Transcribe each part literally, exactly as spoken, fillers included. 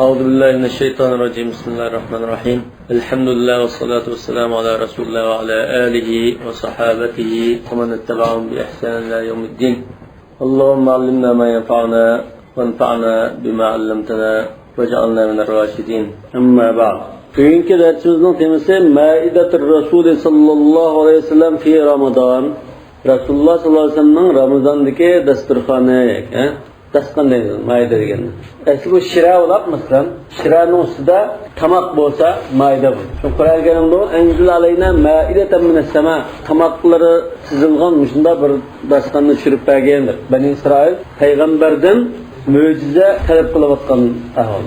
أعوذ بالله من الشيطان الرجيم. بسم الله الرحمن الرحيم. الحمد لله والصلاة والسلام على رسول الله وعلى آله وصحابته ومن اتبعهم بإحسان إلى يوم الدين. اللهم علمنا ما ينفعنا وانفعنا بما علمتنا واجعلنا من الراشدين. أما بعد. بۈگۈنكى دەرسىمىزنىڭ تېمىسى مائدة الرسول صلى الله عليه وسلم في رمضان. رەسۇلۇللاھ ساللاللاھۇ ئەلەيھى ۋەسەللەمنىڭ رامىزاندىكى داستۇرخانى، ھە؟ داستىخان دەيمىز، مائىدە دېگەننى. ئەسلى بۇ شىرە بولۇپ، مەسىلەن، شىرەنىڭ ئۈستىدە تاماق بولسا، مائىدە بولىدۇ. شۇ قۇرئان كەرىمدە «أنزل علينا مائدة من السماء»، تاماقلىرى تىزىلغان مۇشۇنداق بىر داستىخاننى چۈشۈرۈپ بەرگەن دەپ، بەنى ئىسرائىل پەيغەمبەردىن مۆجىزە تەلەپ قىلىۋاتقان ئەھۋال.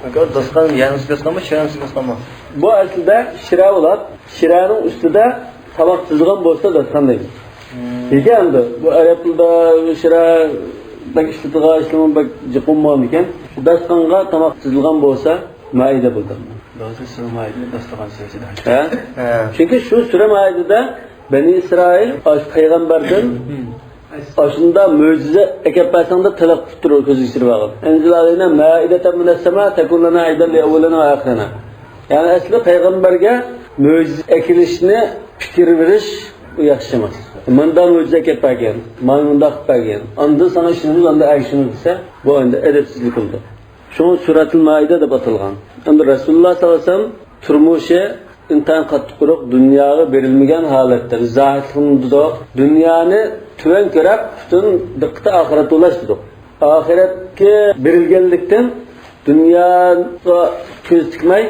ئاكا، داستىخان يەنىسى داستىخانمۇ، شىرەنىسى داستىخانمۇ؟ بۇ ئەسلىدە شىرە بولۇپ، شىرەنىڭ ئۈستىدە تاماق تىزىلغان بولسا داستىخان دەيمىز. لېكىن ئەمدى بۇ ئەرەبلەردە شىرە بەك ئىشلىتىدىغان ئىشلىرىمۇ بەك جىق بولمىغاندىكىن، شۇ داستىخانغا تاماق تىزىلغان بولسا مائىدە بولىدۇ. داستىخان سۈرە مائىدە، داستىخان سۈرىسىدە. ھە؟ ھە. چۈنكى شۇ سۈرە مائىدىدە بەنى ئىسرائىل ئاش پەيغەمبەردىن ئاشۇنداق مۆجىزە ئەكەپ بەرسەڭ دەپ تەلەپ قىلىپ تۇرۇپ كۆزىگە چۈشۈرۈپ ئالغان. «أنزل علينا مائدة من السماء تكون لنا عيدا لأولنا وآخرنا.» يەنى ئەسلى پەيغەمبەرگە مۆجىزە ئەكېلىشنى پىكىر بېرىش، ئۇ ياخشى ئەمەس. مۇنداق مۆجىزە ئەكەپ بەرگەن، مانا مۇنداق قىلىپ بەرگەن، ئاندىن ساڭا ئىشىنىمىز، ئاندىن ئەگىشىمىز دېسە، بۇ ئەمدى ئەدەپسىزلىك بولىدۇ. شۇڭا سۈرەتۇل مائىدە دەپ ئاتالغان. ئەمدى رەسۇلۇللاھ ساللاللاھۇ ئەلەيھى ۋەسەللەم تۇرمۇشى ئىنتايىن قاتتىق قۇرۇق، دۇنياغا بېرىلمىگەن ھالەتتە، بىز زاھىدلىقنى دېدۇق، دۇنيانى تۆۋەن كۆرۈپ، پۈتۈن دىققىتى ئاخىرەتتە بولۇش دېدۇق. ئاخىرەتكە بېرىلگەنلىكتىن، دۇنياغا كۆز تىكمەي،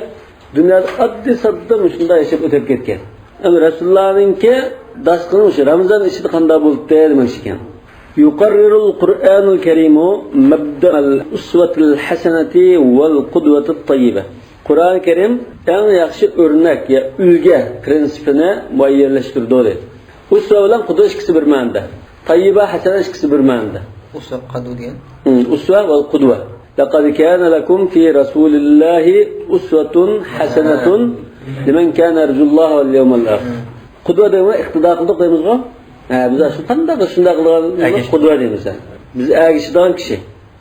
دۇنيادا ئاددىي ساددا مۇشۇنداق ياشاپ ئۆتۈپ كەتكەن. ئەمدى رەسۇلۇللانىڭكى داستىخىنى مۇشۇ رامىزان ئىچىدە قانداق بولۇپتۇ دېمەكچى ئىكەن. يقرر القرآن الكريم مبدأ الأسوة الحسنة والقدوة الطيبة. قۇرئان كەرىم ئەڭ ياخشى ئۆرنەك يا ئۈلگە پرىنسىپىنى مۇئەييەنلەشتۈرىدۇ دەيدۇ. ئۇسۋە بىلەن قۇدۋە ئىككىسى بىر مەنىدە. تەييىبە، ھەسەنە ئىككىسى بىر مەنىدە. ئۇسۋە، قۇدۋە دېگەن. ھىم، ئۇسۋە ۋە قۇدۋە. لقد كان لكم في رسول الله أسوة حسنة لمن كان يرجو الله واليوم الآخر. قۇدۋە دېگەن ئىقتىدا قىلدۇق دەيمىزغۇ؟ ھە، بىز شۇ قانداق شۇنداق قىلغان قۇدۋە دەيمىز. بىز ئەگىشىدىغان كىشى.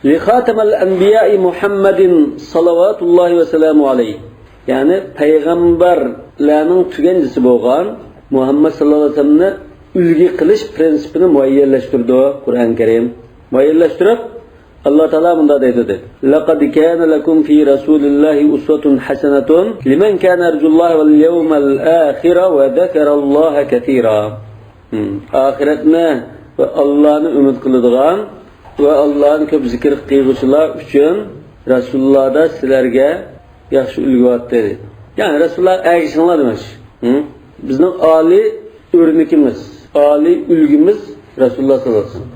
لخاتم الأنبياء محمد صلوات الله وسلامه عليه. يەنى پەيغەمبەرلەرنىڭ تۈگەنچىسى بولغان مۇھەممەد ساللاللاھۇ ئەلەيھى ۋەسەللەمنى ئۈلگە قىلىش پرىنسىپىنى مۇئەييەنلەشتۈرىدۇ قۇرئان كەرىم. مۇئەييەنلەشتۈرۈپ، ئاللا تائالا مۇنداق دەيدۇ، دەيدۇ. لقد كان لكم في رسول الله أسوة حسنة لمن كان يرجو الله واليوم الآخر وذكر الله كثيرا. ھىم، ئاخىرەتنى ۋە ئاللانى ئۈمىد قىلىدىغان ۋە ئاللانى كۆپ زىكىر قىلغۇچىلار ئۈچۈن رەسۇلۇللادا سىلەرگە ياخشى ئۈلگە بار دەيدۇ. يەنى رەسۇلۇللاغا ئەگىشىڭلار دېمەكچى. ھىم؟ بىزنىڭ ئالىي ئۆرنىكىمىز، ئالىي ئۈلگىمىز رەسۇلۇللا ساللاللاھۇ ئەلەيھى ۋەسەللەم.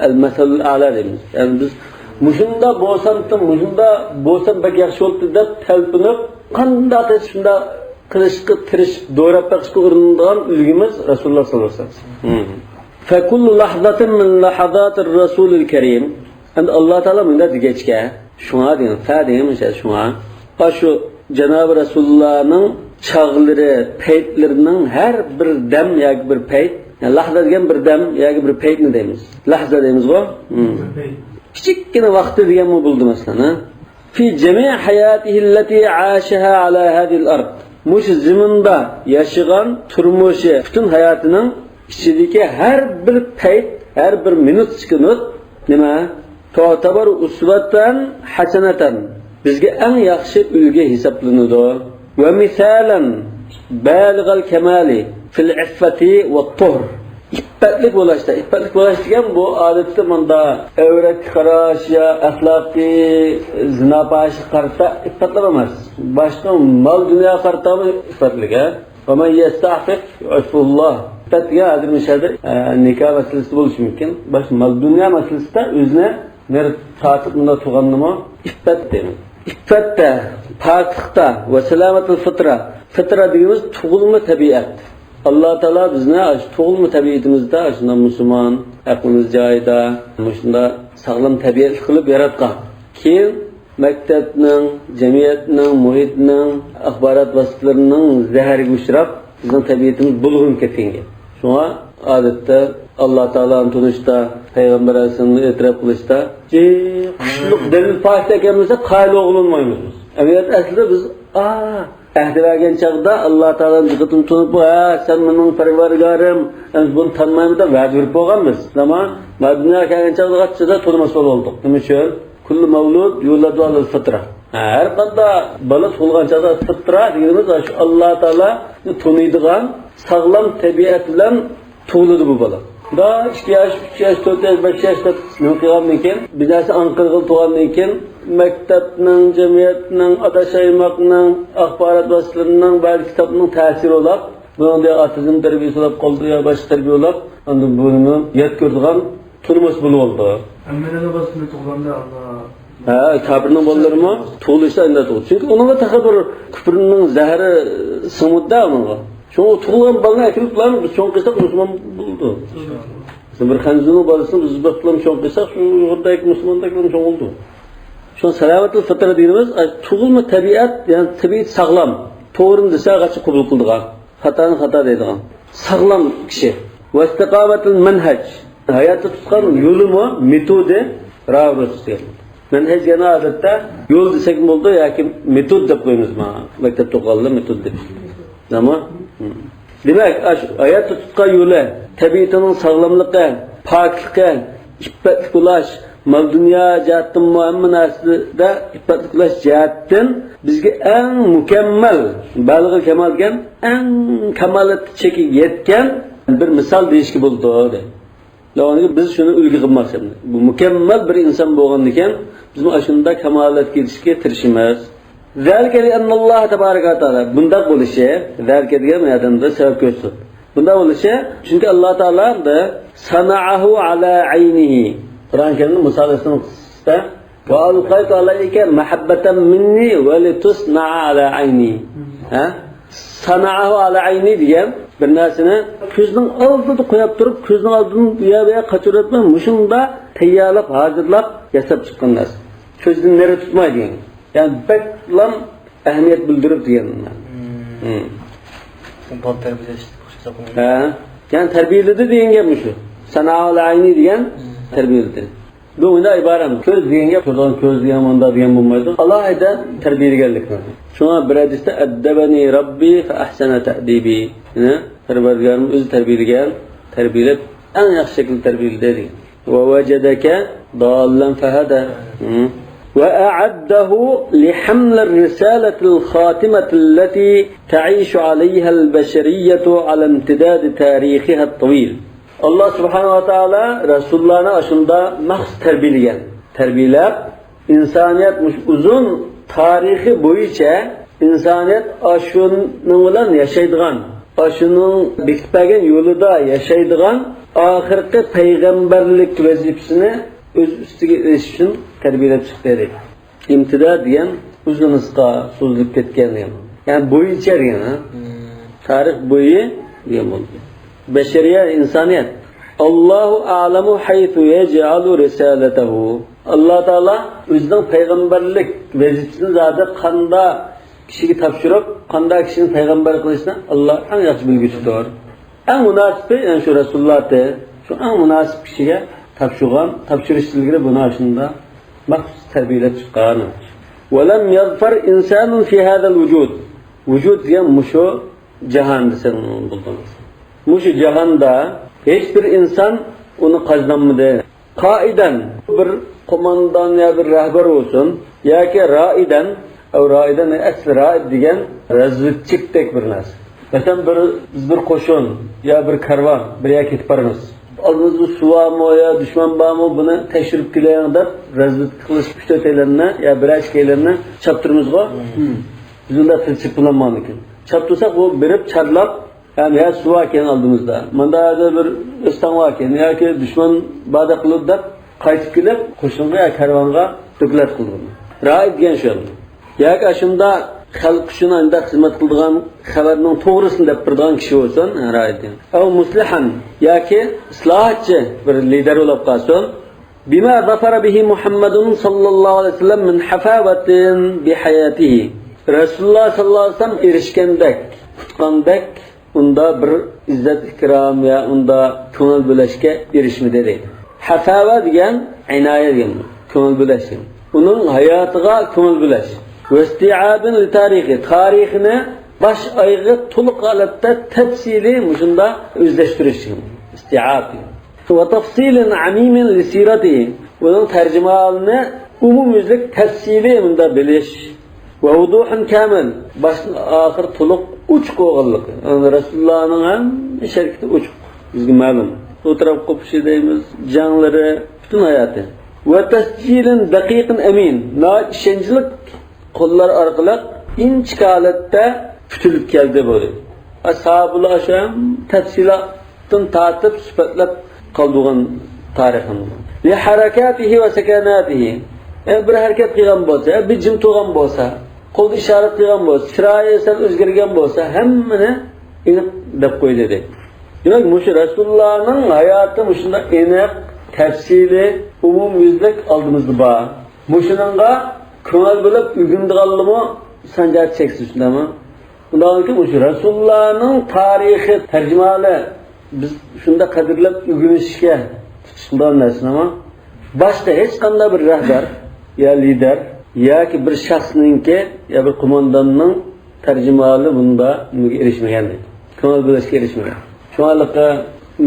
ئەل مەسەلۇل ئەلا دەيمىز. يەنى بىز مۇشۇنداق بولسامتىم، مۇشۇنداق بولسام بەك ياخشى بولاتتى دەپ تەلپۈنۈپ، قانداق قىلسا شۇنداق قىلىشقا تىرىشىپ، دوراپ بېقىشقا ئۇرۇنىدىغان ئۈلگىمىز رەسۇلۇللا ساللاللاھۇ ئەلەيھى ۋەسەللەم. ھىم. فكل لحظة من لحظات الرسول الكريم. ئەمدى ئاللا تائالا مۇنداق دېگەچكە، شۇڭا دېگەن، فە دېگەن مۇشۇ شۇڭا. ئاشۇ جانابى رەسۇلۇللانىڭ چاغلىرى، پەيتلىرىنىڭ ھەر بىر دەم ياكى بىر پەيت، يەنى لەھزە دېگەن بىر دەم ياكى بىر پەيتنى دەيمىز. لەھزە دەيمىزغۇ؟ ھىم. كىچىككىنە ۋاقتى دېگەنمۇ بولىدۇ، مەسىلەن، ھە؟ في جميع حياته التي عاشها على هذه الأرض. مۇشۇ زېمىندا ياشىغان تۇرمۇشى، پۈتۈن ھاياتىنىڭ ئىچىدىكى ھەر بىر پەيت، ھەر بىر مىنۇت، سېكۇنت نېمە؟ تعتبر أسوة حسنة. بىزگە ئەڭ ياخشى ئۈلگە ھېسابلىنىدۇ. ومثالا بالغ الكمال في العفة والطهر. ئىپپەتلىك بولۇشتا، ئىپپەتلىك بولۇش دېگەن بۇ ئادەتتە مۇندا ئەۋرەتكە قاراش يا ئەخلاقىي زىنا پاھىشىگە قارىتا ئىپپەتلىك ئەمەس. باشقا مال دۇنياغا قارىتامۇ ئىپپەتلىك، ھە؟ ومن يستعفف يعفه الله. ئىپپەت دېگەن ھازىر مۇشۇ يەردە، ئە، نىكاھ مەسىلىسىدە بولۇشى مۇمكىن. باشقا مال دۇنيا مەسىلىسىدە ئۆزىنى نېرى تارتىپ مۇنداق تۇرغاننىمۇ ئىپپەت دەيمىز. ئىپپەتتە، پاكلىقتا ۋە سالامەتۇل فىترا. فىترا دېگىنىمىز تۇغۇلما تەبىئەت. ئاللا تائالا بىزنى ئاشۇ تۇغۇلما تەبىئىتىمىزدە، ئاشۇنداق مۇسۇلمان، ئەقلىمىز جايىدا، مۇشۇنداق ساغلام تەبىئەتلىك قىلىپ ياراتقان. كېيىن مەكتەپنىڭ، جەمئىيەتنىڭ، مۇھىتنىڭ، ئاخبارات ۋاسىتىلىرىنىڭ زەھىرىگە ئۇچراپ، بىزنىڭ تەبىئىتىمىز بۇلغىنىپ كەتكەن گەپ. شۇڭا ئادەتتە ئاللا تائالانى تونۇشتا، پەيغەمبەر ئەلەيھىسسالامنى ئېتىراپ قىلىشتا جىق كۈچلۈك دەلىل پاكىت ئەكەلمىسە، قايىل بولغىلى بولمايمىز. ئەمەلىيەتتە ئەسلىدە بىز، ئا، ئەھدى بەرگەن چاغدا ئاللا تائالانى جىقىتىنى تونۇپ، ھە، سەن مېنىڭ پەرۋەردىگارىم، ئەمدى بۇنى تانمايمەن دەپ ۋەدە بېرىپ بولغانمىز. ئەمما دۇنياغا كەلگەن چاغدا قاچىدا تونۇماس بولۇپ قالدۇق. نېمە ئۈچۈن؟ كۇللۇ مەۋلۇد يۇلەدۇ ئەلەل فىترە. ھەر قانداق بالا تۇغۇلغان چاغدا فىترە دېگىنىمىز شۇ ئاللا تائالانى تونۇيدىغان ساغلام تەبىئەت بىلەن تۇغۇلىدۇ بۇ بالا. دا ئىككى ياش، ئۈچ ياش، تۆت ياش، بەش ياش دەپ نېمە قىلغاندىن كېيىن، بىر نەرسە ئاڭقىرغىلى تۇرغاندىن كېيىن، مەكتەپنىڭ، جەمئىيەتنىڭ، ئاداش ئايماقنىڭ، ئاخبارات ۋاسىتىلىرىنىڭ، بەزى كىتابنىڭ تەسىرى بولاپ، بۇنىڭدا ئاتىزم تەربىيەسى بولاپ قالدى يا باشقا تەربىيە بولاپ، ئاندىن بۇنى يات كۆرىدىغان تونۇماس بولۇۋالدى. ھەممىنىڭ بالىسىنى تۇغقاندا ئاللا. ھە، كاپىرنىڭ بالىلىرىمۇ تۇغۇلۇشتا ئەندە تۇغۇلدى. چۈنكى ئۇنىڭغا تېخى بىر كۇپرنىڭ زەھىرى سىڭمىدى ئۇنىڭغا. شۇڭا ئۇ تۇغۇلغان بالىنى ئەكېلىپ، بىز چوڭ قىلساق مۇسۇلمان بولىدۇ. مىسالى، بىر خەنزۇنىڭ بالىسىنى بىز بىر چوڭ قىلساق، شۇ ئۇيغۇردەك، مۇسۇلماندەك چوڭ بولىدۇ. شۇڭا سالامەتۇل فىترە دېگىنىمىز، ئە، تۇغۇلما تەبىئەت، يەنى تەبىئەت ساغلام. توغرىنى دېسە، قاچا قوبۇل قىلىدىغان. خاتانى خاتا دەيدىغان. ساغلام كىشى. ۋەستىقامەتىل مەنھەج. ھاياتتا تۇتقان يولىمۇ، مېتودى، راۋۇرۇس دېگەن. مەنھەج دېگەن ئادەتتە يول دېسەكمۇ بولىدۇ ياكى مېتود دەپ قويىمىز مانا. مەكتەپتە ئوقۇغانلار مېتود دەپ. دېمەك، ئاشۇ ھاياتتا تۇتقان يولى، تەبىئىتىنىڭ ساغلاملىقى، پاكلىقى، ئىپپەتلىك بولاش، مال-دۇنيا جەھەتتىنمۇ، ھەممە نەرسىدە ئىپپەتلىك بولاش جەھەتتىن بىزگە ئەڭ مۇكەممەل، بالىغە كامال دېگەن ئەڭ كامالەت چېكىگە يەتكەن بىر مىسال دېيىشكە بولىدۇ، دەيدۇ. يەنى بىز شۇنى ئۈلگە قىلماقچى. بۇ مۇكەممەل بىر ئىنسان بولغاندىكىن، بىزمۇ ئاشۇنداق كامالەتكە يېتىشكە تىرىشىمىز. ذلك لأن الله تبارك وتعالى، بۇنداق بولۇشى، ذلك دېگەن بۇ يەردە سەۋەب كۆرسىتىپ. بۇنداق بولۇشى، چۈنكى ئاللا تائالا صنعه على عينه. قۇرئان كەرىمدە مۇسا ئەلەيھىسسالام قىسسىسىدا، وألقيت عليك محبة مني ولتصنع على عيني. ھە؟ صنعه على عيني دېگەن بىر نەرسىنى كۆزنىڭ ئالدىدا قويۇپ تۇرۇپ، كۆزنىڭ ئالدىدىن ئۇ يەر بۇ يەرگە قاچۇرۇۋەتمەي، مۇشۇنداق تەييارلاپ، ھازىرلاپ ياساپ چىققان نەرسە. كۆزدىن نېرى تۇتماي دېگەن. يەنى بەكلا ئەھمىيەت بىلدۈرۈپ دېگەن. ھىم. بالا تەربىيەلەش. ھە. يەنى تەربىيەلىدى دېگەن گەپ مۇشۇ. صنعه على عيني دېگەن تەربىيەلىدى. بۇ ئۇنداق ئىبارەت. كۆز دېگەن گەپ، كۆرىدىغان كۆز دېگەن، مۇنداق دېگەن بولمايدۇ. ئالاھىدە تەربىيەلىگەنلىكنى. شۇڭا بىر ھەدىستە، أدبني ربي فأحسن تأديبي. يەنى پەرۋەردىگارىم ئۆزى تەربىيەلىگەن، تەربىيەلەپ، ئەڭ ياخشى شەكىلدە تەربىيەلىدى دېگەن. ووجدك ضالا فهدى. ھىم. وأعده لحمل الرسالة الخاتمة التي تعيش عليها البشرية على امتداد تاريخها الطويل. ئاللا سۇبھانەھۇ ۋە تائالا رەسۇللارنى ئاشۇنداق مەخسۇس تەربىيەلىگەن. تەربىيەلەپ، ئىنسانىيەت مۇشۇ ئۇزۇن تارىخى بويىچە ئىنسانىيەت ئاشۇنىڭ بىلەن ياشايدىغان، ئاشۇنىڭ بېكىتىپ بەرگەن يولىدا ياشايدىغان ئاخىرقى پەيغەمبەرلىك ۋەزىپىسىنى ئۆز ئۈستىگە ئېلىش ئۈچۈن تەربىيەلەپ چىقتى دەيدۇ. ئىمتىدا دېگەن ئۇزۇن قىسقا سوزۇلۇپ كەتكەن دېگەن. يەنى بويىچە دېگەن، ھە؟ تارىخ بويى دېگەن بولدى. بەشەرىيە، ئىنسانىيەت. الله أعلم حيث يجعل رسالته. ئاللا تائالا ئۆزىنىڭ پەيغەمبەرلىك ۋەزىپىسىنى زادى قانداق كىشىگە تاپشۇرۇپ، قانداق كىشىنى پەيغەمبەر قىلىشنى ئاللا ئەڭ ياخشى بىلگۈچىدۇر. ئەڭ مۇناسىپى، يەنى شۇ رەسۇللاتى، شۇ ئەڭ مۇناسىپ كىشىگە تاپشۇرغان، تاپشۇرۇشتىن ئىلگىرى بۇنى ئاشۇنداق مەخسۇس تەربىيەلەپ چىققان. ولم يظفر إنسان في هذا الوجود. ۋۇجۇد دېگەن مۇشۇ جاھان دېسەڭ بولىدۇ. مۇشۇ جاھاندا ھېچ بىر ئىنسان ئۇنى قازىنالمىدى. قائىدەن، بىر قوماندان يا بىر رەھبەر بولسۇن، ياكى رائىدەن، ئەۋ رائىدەن، ئەسلى رائىد دېگەن رازۋېدچىكتەك بىر نەرسە. مەسىلەن، بىر، بىز بىر قوشۇن يا بىر كارۋان بىر يەرگە كېتىپ بارىمىز. ئالدىمىزدا سۇ بارمۇ يا دۇشمەن بارمۇ، بۇنى تەكشۈرۈپ كېلىڭ دەپ رازۋېدكا قىلىش ئۈچ-تۆتەيلەننى يا بىرەر-ئىككىيلەننى چاپتۇرىمىزغۇ. بىز ئۇنداق تىلچىپ بولالمىغاندىكىن. چاپتۇرساق، ئۇ بېرىپ چارلاپ، ھەم يا سۇ باركەن ئالدىمىزدا، ماندا يەردە بىر ئۆستەڭ باركەن ياكى دۈشمەن باردەك قىلىدۇ دەپ قايتىپ كېلىپ، قوشۇنغا يا كارۋانغا دوكلات قىلىدۇ. رائىد دېگەن شۇ. ياكى ئاشۇنداق خەلق ئۈچۈن ئانداق خىزمەت قىلىدىغان، خەۋەرنىڭ توغرىسىنى دەپ بېرىدىغان كىشى بولسۇن، رائىد دېگەن. ئەۋ مۇسلىھەن، ياكى ئىسلاھاتچى بىر لىدەر بولۇپ قالسۇن. بما ظفر به محمد صلى الله عليه وسلم من حفاوة بحياته. رەسۇلۇللا ساللاللاھۇ ئەلەيھى ۋەسەللەم ئېرىشكەندەك، ئۇتقاندەك ئۇندا بىر ئىززەت-ئىكرام يا ئۇندا كۆڭۈل بۆلەشكە ئېرىشمىدى دەيدۇ. ھەفەۋە دېگەن ئىنايە دېگەن، كۆڭۈل بۆلەش دېگەن. ئۇنىڭ ھاياتىغا كۆڭۈل بۆلەش. ۋەستىئابىن لىتارىخى، تارىخىنى باش ئايىغى تولۇق ھالەتتە تەپسىلىي مۇشۇنداق ئۆزلەشتۈرۈش دېگەن. ئىستىئاب دېگەن. ۋەتەفسىلىن ئەمىمىن لىسىرەتىھى، ئۇنىڭ تەرجىمىھالىنى ئومۇميۈزلۈك تەپسىلىي مۇنداق بىلىش. ۋەۋۇدۇھىن كامىل، باشتىن ئاخىر تولۇق ئوچۇق بولغانلىقى. يەنى رەسۇلۇللانىڭ ھەممە ئىش ھەرىكىتى ئوچۇق، بىزگە مەلۇم. ئۇ تەرەپ قوپۇشى دەيمىز، جەڭلىرى، پۈتۈن ھاياتى. ۋەتەسجىلىن دەقىقىن ئەمىن، ناھايىتى ئىشەنچلىك قوللار ئارقىلىق ئىنچىكە ھالەتتە پۈتۈلۈپ كەلدى بۇ. ئەسھابۇلار شۇ ھەم تەپسىلاتتىن تارتىپ سۈپەتلەپ قالدۇرغان تارىخىمىز. لىھەرەكاتىھى ۋە سەكەناتىھى. ئە، بىر ھەرىكەت قىلغان بولسا، ئە، بىر جىم تۇرغان بولسا، قولدا ئىشارەت قىلغان بولسا، چىرايى سەل ئۆزگەرگەن بولسا، ھەممىنى ئېنىق دەپ قويدى دەيدۇ. دېمەك، مۇشۇ رەسۇلۇللانىڭ ھاياتى مۇشۇنداق ئېنىق، تەپسىلىي، ئومۇميۈزلۈك ئالدىمىزدا بار. مۇشۇنىڭغا كۆڭۈل بۆلۈپ ئۆگىنىدىغانلىرىمۇ سانجارى چەكسىز، شۇنداقمۇ؟ ئۇنداقتىن كېيىن مۇشۇ رەسۇلۇللانىڭ تارىخى تەرجىمىھالى بىز شۇنداق قەدىرلەپ ئۆگىنىشكە تۇتۇش قىلىدىغان نەرسىنىمۇ باشقا ھېچقانداق بىر رەھبەر يا لىدەر ياكى بىر شەخسنىڭكى يا بىر قومانداننىڭ تەرجىمىھالى بۇندا نېمىگە ئېرىشمىگەن دەيدۇ. كۆڭۈل بۆلۈشكە ئېرىشمىگەن. شۇڭا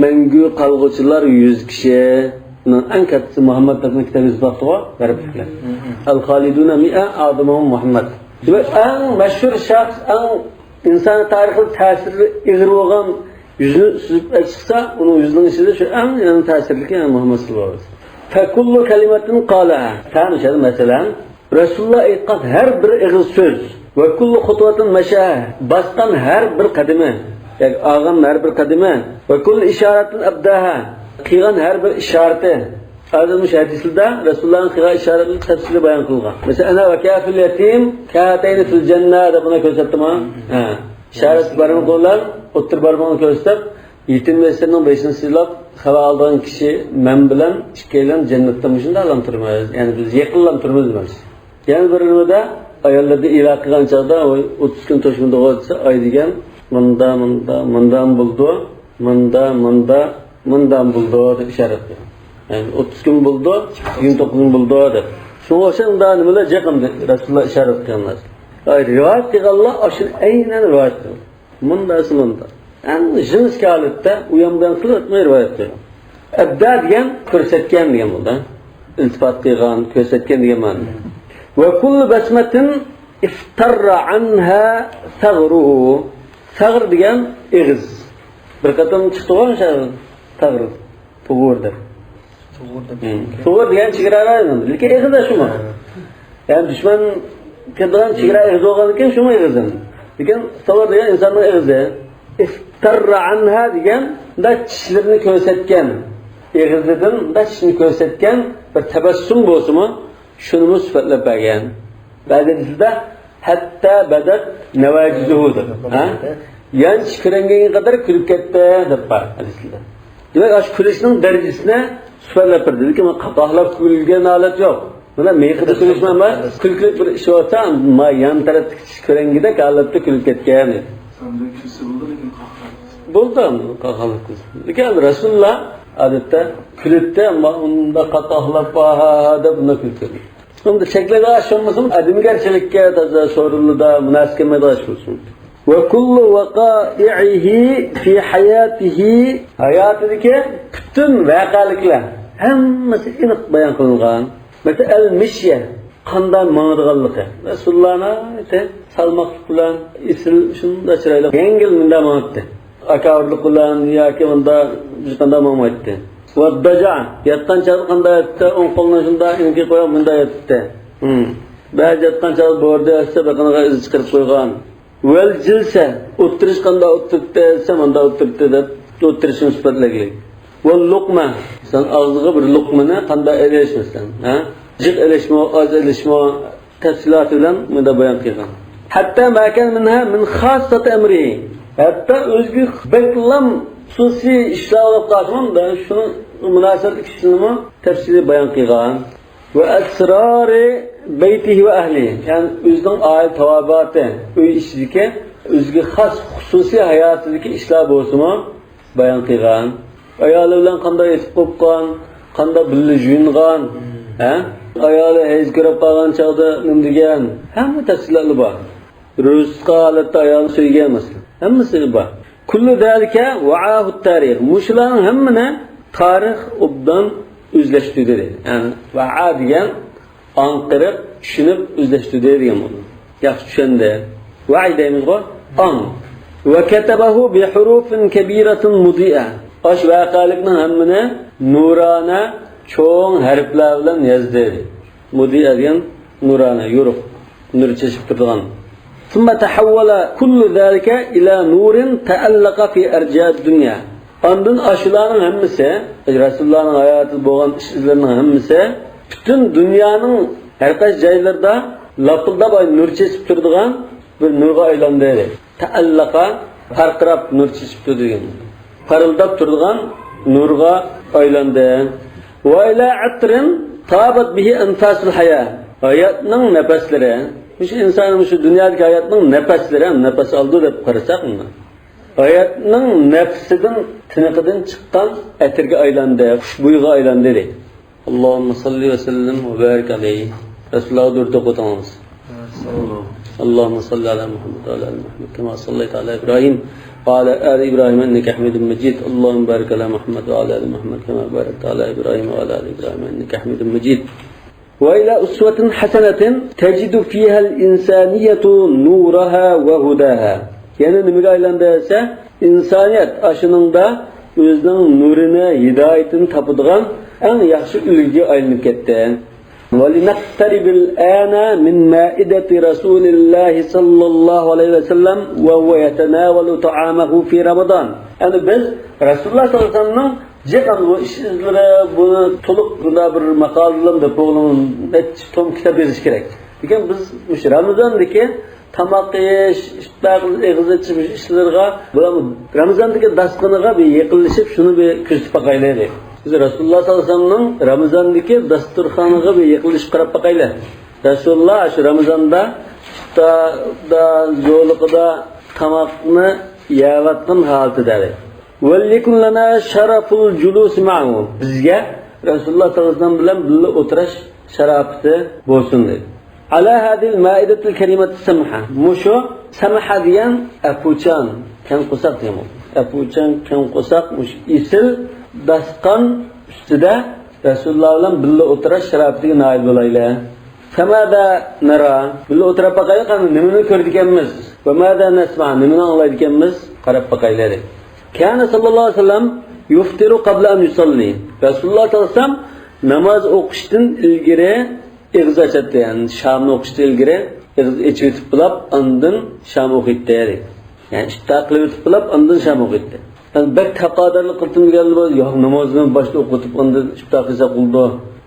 مەڭگۈ قالغۇچىلار يۈز كىشىنىڭ ئەڭ كاتتىسى مۇھەممەد دەپنىڭ كىتابى يېزىپ باقتىغۇ، غەربلىكلەر. ئەل خالىدۇنە مىئە ئادىمۇ مۇھەممەد. دېمەك، ئەڭ مەشھۇر شەخس، ئەڭ ئىنسان تارىخىدا تەسىرى ئېغىر بولغان يۈزنى سۈزۈپ چىقسا، ئۇنىڭ يۈزىنىڭ ئىچىدە شۇ ئەڭ، ئەڭ تەسىرلىكى يەنى مۇھەممەد سەللەللاھۇ ئەلەيھى ۋەسەللەم. فەكۇللۇ كەلىمەتىن قالەھا. تەمىشەدە، مەسىلەن، رەسۇلۇللا ئېيتقان ھەر بىر ئېغىز سۆز، ۋە كۇللۇ خۇتۋەتىن مەشاھە، باسقان ھەر بىر قەدىمى، ياكى ئالغان ھەر بىر قەدىمى، ۋە كۇللۇ ئىشارەتىن ئەبداھا، قىلغان ھەر بىر ئىشارىتى. ھازىر مۇشۇ ھەدىسلەردە رەسۇلۇللانىڭ قىلغان ئىشارەتلىرى تەپسىلىي بايان قىلغان. مەسىلەن، ئەنە ۋە كافىل يەتىم كەھاتەينى فىل جەننە دەپ بۇنى كۆرسەتتىمۇ؟ ھە. ئىشارەت بارمىقى بىلەن ئوتتۇرا بارمىقىنى كۆرسىتىپ، يېتىم يەسىرنىڭ بېشىنى سىلاپ، خەۋەر ئالىدىغان كىشى مەن بىلەن ئىككىيلەن جەننەتتە مۇشۇنداق ئالان تۇرىمىز. يەنى بىز يېقىنلان تۇرىمىز دېمەكچى. يەنە بىر رىۋايەتتە ئاياللىرىدىن ئىلا قىلغان چاغدا، ۋاي، ئوتتۇز كۈن توشمىدىغۇ دېسە، ئاي دېگەن، مۇندا، مۇندا، مۇندا بولىدۇ، مۇندا، مۇندا، مۇندا بولىدۇ دەپ ئىشارەت قىلغان. يەنى ئوتتۇز كۈن بولىدۇ، يىگىرمە توققۇز كۈن بولىدۇ دەپ. شۇڭا ئوخشاش مۇندا نېمىلەر جىق ئەمدى رەسۇلۇللا ئىشارەت قىلغان نەرسە. ئاي، رىۋايەت قىلغانلار ئاشۇنى ئەينەن رىۋايەت قىلغان. مۇنداق، مۇنداق. ئەڭ جىنسكى ھالەتتە ئۇيان بۇيان قىلىپ ئۆتمەي رىۋايەت قىلغان. ئەبدا دېگەن كۆرسەتكەن دېگەن بولىدۇ. ئىلتىپات قىلغان، كۆرسەتكەن دېگەن مەنىدە. ۋە كۇللۇ بەسمەتىن ئىفتەررە ئەنھا سەغرۇھۇ. سەغر دېگەن ئېغىز. بىر قېتىم چىقتىغۇ سەغر. توغرا دەپ. توغرا دەپ. ھىم. توغرا دېگەن چېگرا رايونى. لېكىن ئېغىز شۇمۇ. ھە. يەنى دۈشمەن كىرىدىغان چېگرا ئېغىز بولغاندىكىن شۇمۇ ئېغىز. لېكىن توغرا دېگەن ئىنساننىڭ ئېغىزى. ئىفتەررە ئەنھا دېگەن، مۇنداق چىشلىرىنى كۆرسەتكەن. ئېغىزىدىن مۇنداق چىشىنى كۆرسەتكەن بىر تەبەسسۇم بولسىمۇ، شۇنىمۇ سۈپەتلەپ بەرگەن. بەزى ھەدىسىدە ھەتتا بەدەت نەۋاجىزۇھۇ دەپ. ھە؟ يانچۇ كۆرۈنگەنگە قەدەر كۈلۈپ كەتتى دەپ بار ھەدىسىدە. دېمەك، ئاشۇ كۈلۈشنىڭ دەرىجىسىنى سۈپەتلەپ بەردى. لېكىن قاقاقلاپ كۈلگەن ھالەت يوق. مانا مىيىقىدا كۈلۈش بار. كۈلكىلىك بىر ئىش بولسا، ما يان تەرەپتىكى چىش كۆرۈنگىدەك ھالەتتە كۈلۈپ كەتكەن. سەندە كۈلسە بولىدۇ، لېكىن قاقاق. بولىدۇ، قاقاقلاپ كۈلسە. لېكىن رەسۇلۇللا ئادەتتە كۈلەتتى، ئەمما ئۇنداق قاقاقلاپ، ھا، ھا، ھا دەپ ئۇنداق كۈلكىدى. ئۇندا چەكلەيدىغان ئىش بولمىسىمۇ، ئادەمگەرچىلىككە تازا سورۇنلىدا مۇناسىپ كەلمەيدىغان ئىش بولسۇن. ۋە كۇللۇ ۋەقائىئىھى فى حياته، ھاياتىدىكى پۈتۈن ۋەقەلىكلەر ھەممىسى ئېنىق بايان قىلىنغان. مەسىلەن، ئەل مىشيە، قانداق ماڭىدىغانلىقى. رەسۇلۇللا ناھايىتى سالماقلىق بىلەن، ئېسىل، شۇنداق چىرايلىق، يەڭگىل مۇنداق ماڭاتتى. ئاكاۋۇرلۇق بىلەن ياكى مۇنداق ھېچقانداق ماڭمايتتى. ۋەددەجەئ، ياتقان چاغدا قانداق ياتتى، ئوڭ قولىنى شۇنداق ئېڭىكىگە قويۇپ مۇنداق ياتتى. ھىم. بەزى ياتقان چاغدا بوردا ياتسا، بېقىنىغا ئىز چىقىرىپ قويغان. ۋەل جىلسە، ئولتۇرۇش قانداق ئولتۇرۇپتۇ دېسە، مانداق ئولتۇرۇپتۇ دەپ ئولتۇرۇشىنى سۈپەتلەيلى. ۋەل لۇقمە، سەن ئاغزىغا بىر لۇقمىنى قانداق ئېلىش مەسىلەن، ھە؟ جىق ئېلىشمۇ، ئاز ئېلىشمۇ، تەپسىلاتى بىلەن مۇنداق بايان قىلغان. ھەتتا ما كان مىنھا مىن خاسسەتى ئەمرىھى. ھەتتا ئۆزىگە بەكلا خۇسۇسىي ئىشلار بولۇپ قالسىمۇ، شۇنىڭ مۇناسىۋەتلىك ئىشلىرىنىمۇ تەپسىلىي بايان قىلغان. ۋە ئەسرارى بەيتىھى ۋە ئەھلىھى. يەنى ئۆزىنىڭ ئائىلە تاۋابىئاتى، ئۆي ئىچىدىكى ئۆزىگە خاس خۇسۇسىي ھاياتىدىكى ئىشلار بولسىمۇ بايان قىلغان. ئايالى بىلەن قانداق يېتىپ قوپقان، قانداق بىللە يۇيۇنغان، ھە؟ ئايالى ھەيز كۆرۈپ قالغان چاغدا نېمە دېگەن، ھەممە تەپسىلاتلار بار. رۇخسەتلىك ھالەتتە ئايالىنى سۆيگەن مەسىلەن. ھەممىسى بار. كل ذلك وعاه التاريخ. مۇشۇلارنىڭ ھەممىنى تارىخ ئوبدان ئۆزلەشتۈردى دەيدۇ. يەنى ۋەئا دېگەن ئاڭقىرىپ، چۈشىنىپ، ئۆزلەشتۈردى دېگەن بولىدۇ. ياخشى چۈشەندى. ۋەئى دەيمىزغۇ؟ ئاڭ. وكتبه بحروف كبيرة مضيئة. ئاشۇ ۋەقەلىكنىڭ ھەممىنى نۇرانە چوڭ ھەرپلەر بىلەن يازدى. مۇدىئە دېگەن نۇرانە، يورۇق، نۇر چېچىپ تۇرىدىغان. ثم تحول كل ذلك إلى نور تألق في أرجاء الدنيا. ئاندىن ئاشۇلارنىڭ ھەممىسى، رەسۇلۇللانىڭ ھاياتىدا بولغان ئىش ئىزلىرىنىڭ ھەممىسى پۈتۈن دۇنيانىڭ ھەر قايسى جايلىرىدا لاپىلداپ، ئاي، نۇر چېچىپ تۇرىدىغان بىر نۇرغا ئايلاندى. تألق، پارقىراپ نۇر چېچىپ تۇرىدىغان، پارىلداپ تۇرىدىغان نۇرغا ئايلاندى. وإلى عطر طابت به أنفاس الحياة. ھاياتنىڭ نەپەسلىرى، مۇشۇ ئىنسان، مۇشۇ دۇنيادىكى ھاياتنىڭ نەپەسلىرى، نەپەس ئالىدۇ دەپ قارىساق، مۇنداق. ھاياتنىڭ نەپسىدىن، تىنىقىدىن چىققان ئەتىرگە ئايلاندى، خۇشبۇيغا ئايلاندى دەيدۇ. اللهم صل وسلم وبارك عليه. رەسۇلۇللاھقا دۇرۇت ئوقۇتۇڭلار. اللهم صل على محمد وعلى آل محمد كما صليت على إبراهيم وعلى آل إبراهيم إنك حميد مجيد. اللهم بارك على محمد وعلى آل محمد كما باركت على إبراهيم وعلى آل إبراهيم إنك حميد مجيد. وإلى أسوة حسنة تجد فيها الإنسانية نورها وهداها. يەنە نېمىگە ئايلاندى دېسە، ئىنسانىيەت ئاشۇنىڭدا ئۆزىنىڭ نۇرىنى، ھىدايىتىنى تاپىدىغان ئەڭ ياخشى ئۈلگىگە ئايلىنىپ كەتتى. ولنقترب الآن من مائدة رسول الله صلى الله عليه وسلم وهو يتناول طعامه في رمضان. ئەمدى بىز رەسۇلۇللا ساللاللاھۇ ئەلەيھى ۋەسەللەمنىڭ جىق بۇ ئىش ئىزلىرى، بۇنى تولۇق بۇندا بىر ماقالىلىرىم دەپ بولغىنىم نەچچە توم كىتاب يېزىش كېرەك. لېكىن بىز مۇشۇ رامىزاندىكى تاماق يېيىش، ئىپتار قىلىش، ئېغىز ئېچىش ئىشلىرىغا، بۇلار رامىزاندىكى داستىخىنىغا بىر يېقىنلىشىپ، شۇنى بىر كۆزىتىپ باقايلى دەيدۇ. بىز رەسۇلۇللا ساللاللاھۇ ئەلەيھى ۋەسەللەمنىڭ رامىزاندىكى داستۇرخانىغا بىر يېقىنلىشىپ قاراپ باقايلى. رەسۇلۇللا شۇ رامىزاندا ئىپتاردا، زورلۇقىدا تاماقنى يەۋاتقان ھالىتىدە دەيدۇ. وليكن لنا شرف الجلوس معه. بىزگە رەسۇلۇللا ساللاللاھۇ ئەلەيھى ۋەسەللەم بىلەن بىللە ئولتۇراش شاراپىتى بولسۇن دەيدۇ. على هذه المائدة الكريمة السمحة. مۇشۇ سەمھە دېگەن ئەپۇچان، كەڭ قورساق دېگەن بولىدۇ. ئەپۇچان، كەڭ قورساق، مۇشۇ ئېسىل داستىخان ئۈستىدە رەسۇلۇللا بىلەن بىللە ئولتۇراش شاراپىتىگە نائىل بولايلى. فماذا نرى؟ بىللە ئولتۇراپ باقايلى، قانداق، نېمىنى كۆرىدىكەنمىز؟ وماذا نسمع؟ نېمىنى ئاڭلايدىكەنمىز؟ قاراپ باقايلى. كان صلى الله عليه وسلم يفطر قبل أن يصلي. رەسۇلۇللا ساللاللاھۇ ئەلەيھى ۋەسەللەم ناماز ئوقۇشتىن ئىلگىرى ئېغىز ئاچاتتى، يەنى شامنى ئوقۇشتىن ئىلگىرى ئېغىز ئېچىۋېتىپ بولاپ، ئاندىن شام ئوقۇيتتى. يەنى ئىپتار قىلىۋېتىپ بولاپ، ئاندىن شام ئوقۇيتتى. يەنى بەك تاقادارلىق قىلىپ تۇرغاندا، ياق، نامازنى باشتا ئوقۇتۇپ، ئاندىن ئىپتار قىلساق بولىدۇ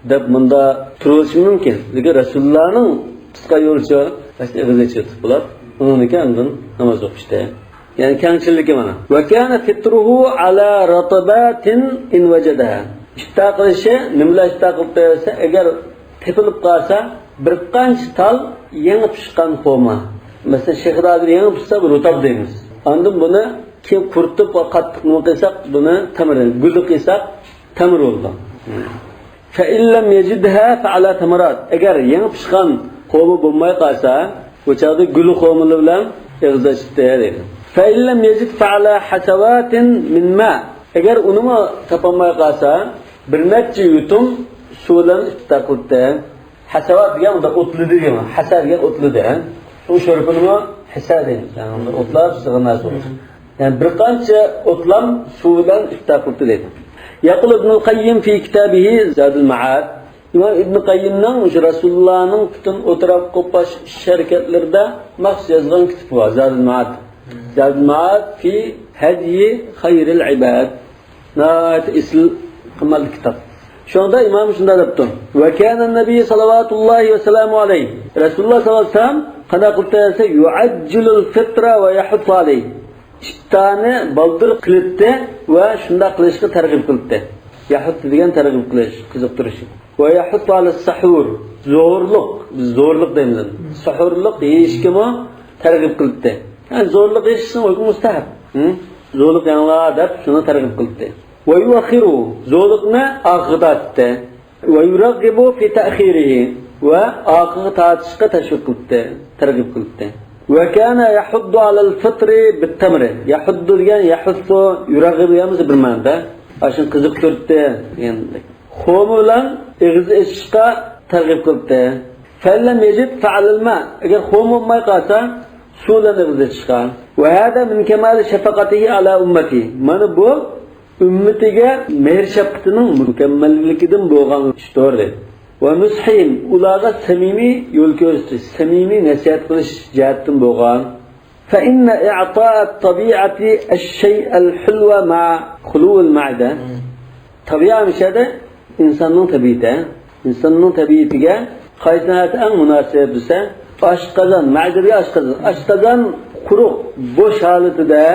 دەپ مۇندا تۇرۇۋېلىشى مۇمكىن. لېكىن رەسۇلۇللانىڭ قىسقا يولىچە باشتا ئېغىز ئېچىۋېتىپ بولاپ، ئۇنىڭدىن كېيىن ئاندىن ناماز ئوقۇشتى. يەنى كەڭچىللىكى مانا. وكان فطره على رطبات إن وجدها. ئىپتار قىلىشى، نېمىلەر ئىپتار قىلىپ بەرسە، ئەگەر تېپىلىپ قالسا، بىر قانچە تال يېڭى پىشقان خورما. مەسىلەن، شېخىدا ھازىر يېڭى پىشسا، بىر رۇتاب دەيمىز. ئاندىن بۇنى كېيىن قۇرۇتۇپ ۋە قاتتىق نېمە قىلساق، بۇنى تەمرى، گۈلى قىلساق، تەمرى بولىدۇ. فإن لم يجدها فعلى تمرات. ئەگەر يېڭى پىشقان خورما بولماي قالسا، بۇ چاغدا گۈلى خورمىلار بىلەن ئېغىز ئاچتى دەيدۇ. فإن لم يجد فعلى حسوات من ماء. ئەگەر ئۇنىمۇ تاپالماي قالسا، بىر نەچچە يۇتۇم سۇ بىلەن ئىپتار قىلدى. ھەسەۋات دېگەن ئۇنداق ئوتلىدى دېگەن. ھەسە دېگەن ئوتلىدى، ھە؟ شۇ شورپىنىمۇ ھەسە دەيمىز. يەنى ئۇنداق ئوتلاپ سىغىنار سۇ. يەنى بىر قانچە ئوتلام سۇ بىلەن ئىپتار قىلدى دەيدۇ. يقول ابن القيم في كتابه زاد المعاد. ئىمام ئىبن قەييىمنىڭ مۇشۇ رەسۇلۇللانىڭ پۈتۈن ئولتۇراپ قوپاش ئىش ھەرىكەتلىرىدە مەخسۇس يازغان كىتابى بار، زادۇل مائاد. زادۇل مائاد في هدي خير العباد. ناھايىتى ئېسىل، قىممەتلىك كىتاب. شۇنىڭدا ئىمام شۇنداق دەپتۇ: وكان النبي صلوات الله وسلامه عليه. رەسۇلۇللا ساللاللاھۇ ئەلەيھى ۋەسەللەم قانداق قىلىپ دېسە، يعجل الفطر ويحث عليه. ئىپتارنى بالدۇر قىلاتتى ۋە شۇنداق قىلىشقا تەرغىب قىلاتتى. يەھۇتتى دېگەن تەرغىب قىلىش، قىزىقتۇرۇش. ۋە يەھۇتتۇ ئەلەس سەھۇر، زورلۇق، بىز زورلۇق دەيمىز. سەھۇرلۇق يېيىشكىمۇ تەرغىب قىلاتتى. يەنى زورلۇق يېشىشنىڭ ھۆكمى مۇستەھەب. ھە؟ زورلۇق يەڭلار دەپ شۇنى تەرغىب قىلدى. ويؤخر، زورلۇقنى ئارقىغا تارتتى. ويرغب في تأخيره، ۋە ئارقىغا تارتىشقا تەشۋىق قىلدى، تەرغىب قىلدى. وكان يحض على الفطر بالتمر. يحض دېگەن يحث، يرغب دېگەن بىر مەنىدە. ئاشۇنى قىزىقتۇردى دېگەندەك. خورما بىلەن ئېغىز ئېچىشقا تەرغىب قىلدى. فإن لم يجد فعلى الماء. ئەگەر خورما بولماي قالسا، سۇ بىلەن ئېغىز ئېچىشقا. وهذا من كمال شفقته على أمته. مانا بۇ ئۈممىتىگە مېھىر-شەپقىتىنىڭ مۇكەممەللىكىدىن بولغان ئىشتۇر. ونصحهم، ئۇلارغا سەمىمىي يول كۆرسىتىش، سەمىمىي نەسىھەت قىلىش جەھەتتىن بولغان. فإن إعطاء الطبيعة الشيء الحلو مع خلو المعدة. تەبىئەت مۇشۇ يەردە ئىنساننىڭ تەبىئىتى. ئىنساننىڭ تەبىئىتىگە قايسى نەرسە ئەڭ مۇناسىپ دېسە، ئاشقازان، مەدە دېگەن ئاشقازان. ئاشقازان قۇرۇق، بوش ھالىتىدە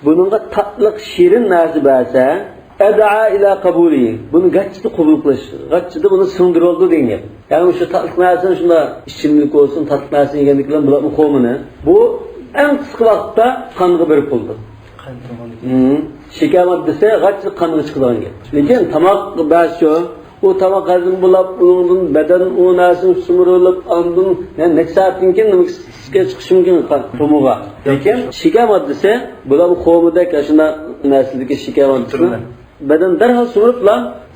بۇنىڭغا تاتلىق، شېرىن نەرسە بەرسە، أدعى إلى قبوله، بۇنى غاچچىدا قوبۇل قىلىش، غاچچىدا بۇنى سىڭدۈرۈۋالىدۇ دېگەن گەپ. يەنى شۇ تاتلىق نەرسىنى شۇنداق ئىچىملىك بولسۇن، تاتلىق نەرسىنى يېگەندىكىن بۇلارنى خورمىنى، بۇ ئەڭ قىسقا ۋاقىتتا قانغا بېرىپ بولىدۇ. قان تۇرغاندىكىن. ھىم. شېكەر ماددىسى غاچچىدا قانغا چىقىدىغان گەپ. لېكىن تاماق بەرسە، ئۇ تاماق ھەزىم بولۇپ، ئۇنىڭدىن بەدەن ئۇ نەرسىنى سۈمۈرۈلۈپ، ئاندىن، يەنى نەچچە سائەتتىن كېيىن نېمە ئىسكە چىقىشى مۇمكىن قان تومۇرغا. لېكىن شېكەر ماددىسى، بۇلار خورمىدەك ئاشۇنداق نەرسىدىكى شېكەر ماددىسى بەدەن دەرھال سۈمۈرۈپلا،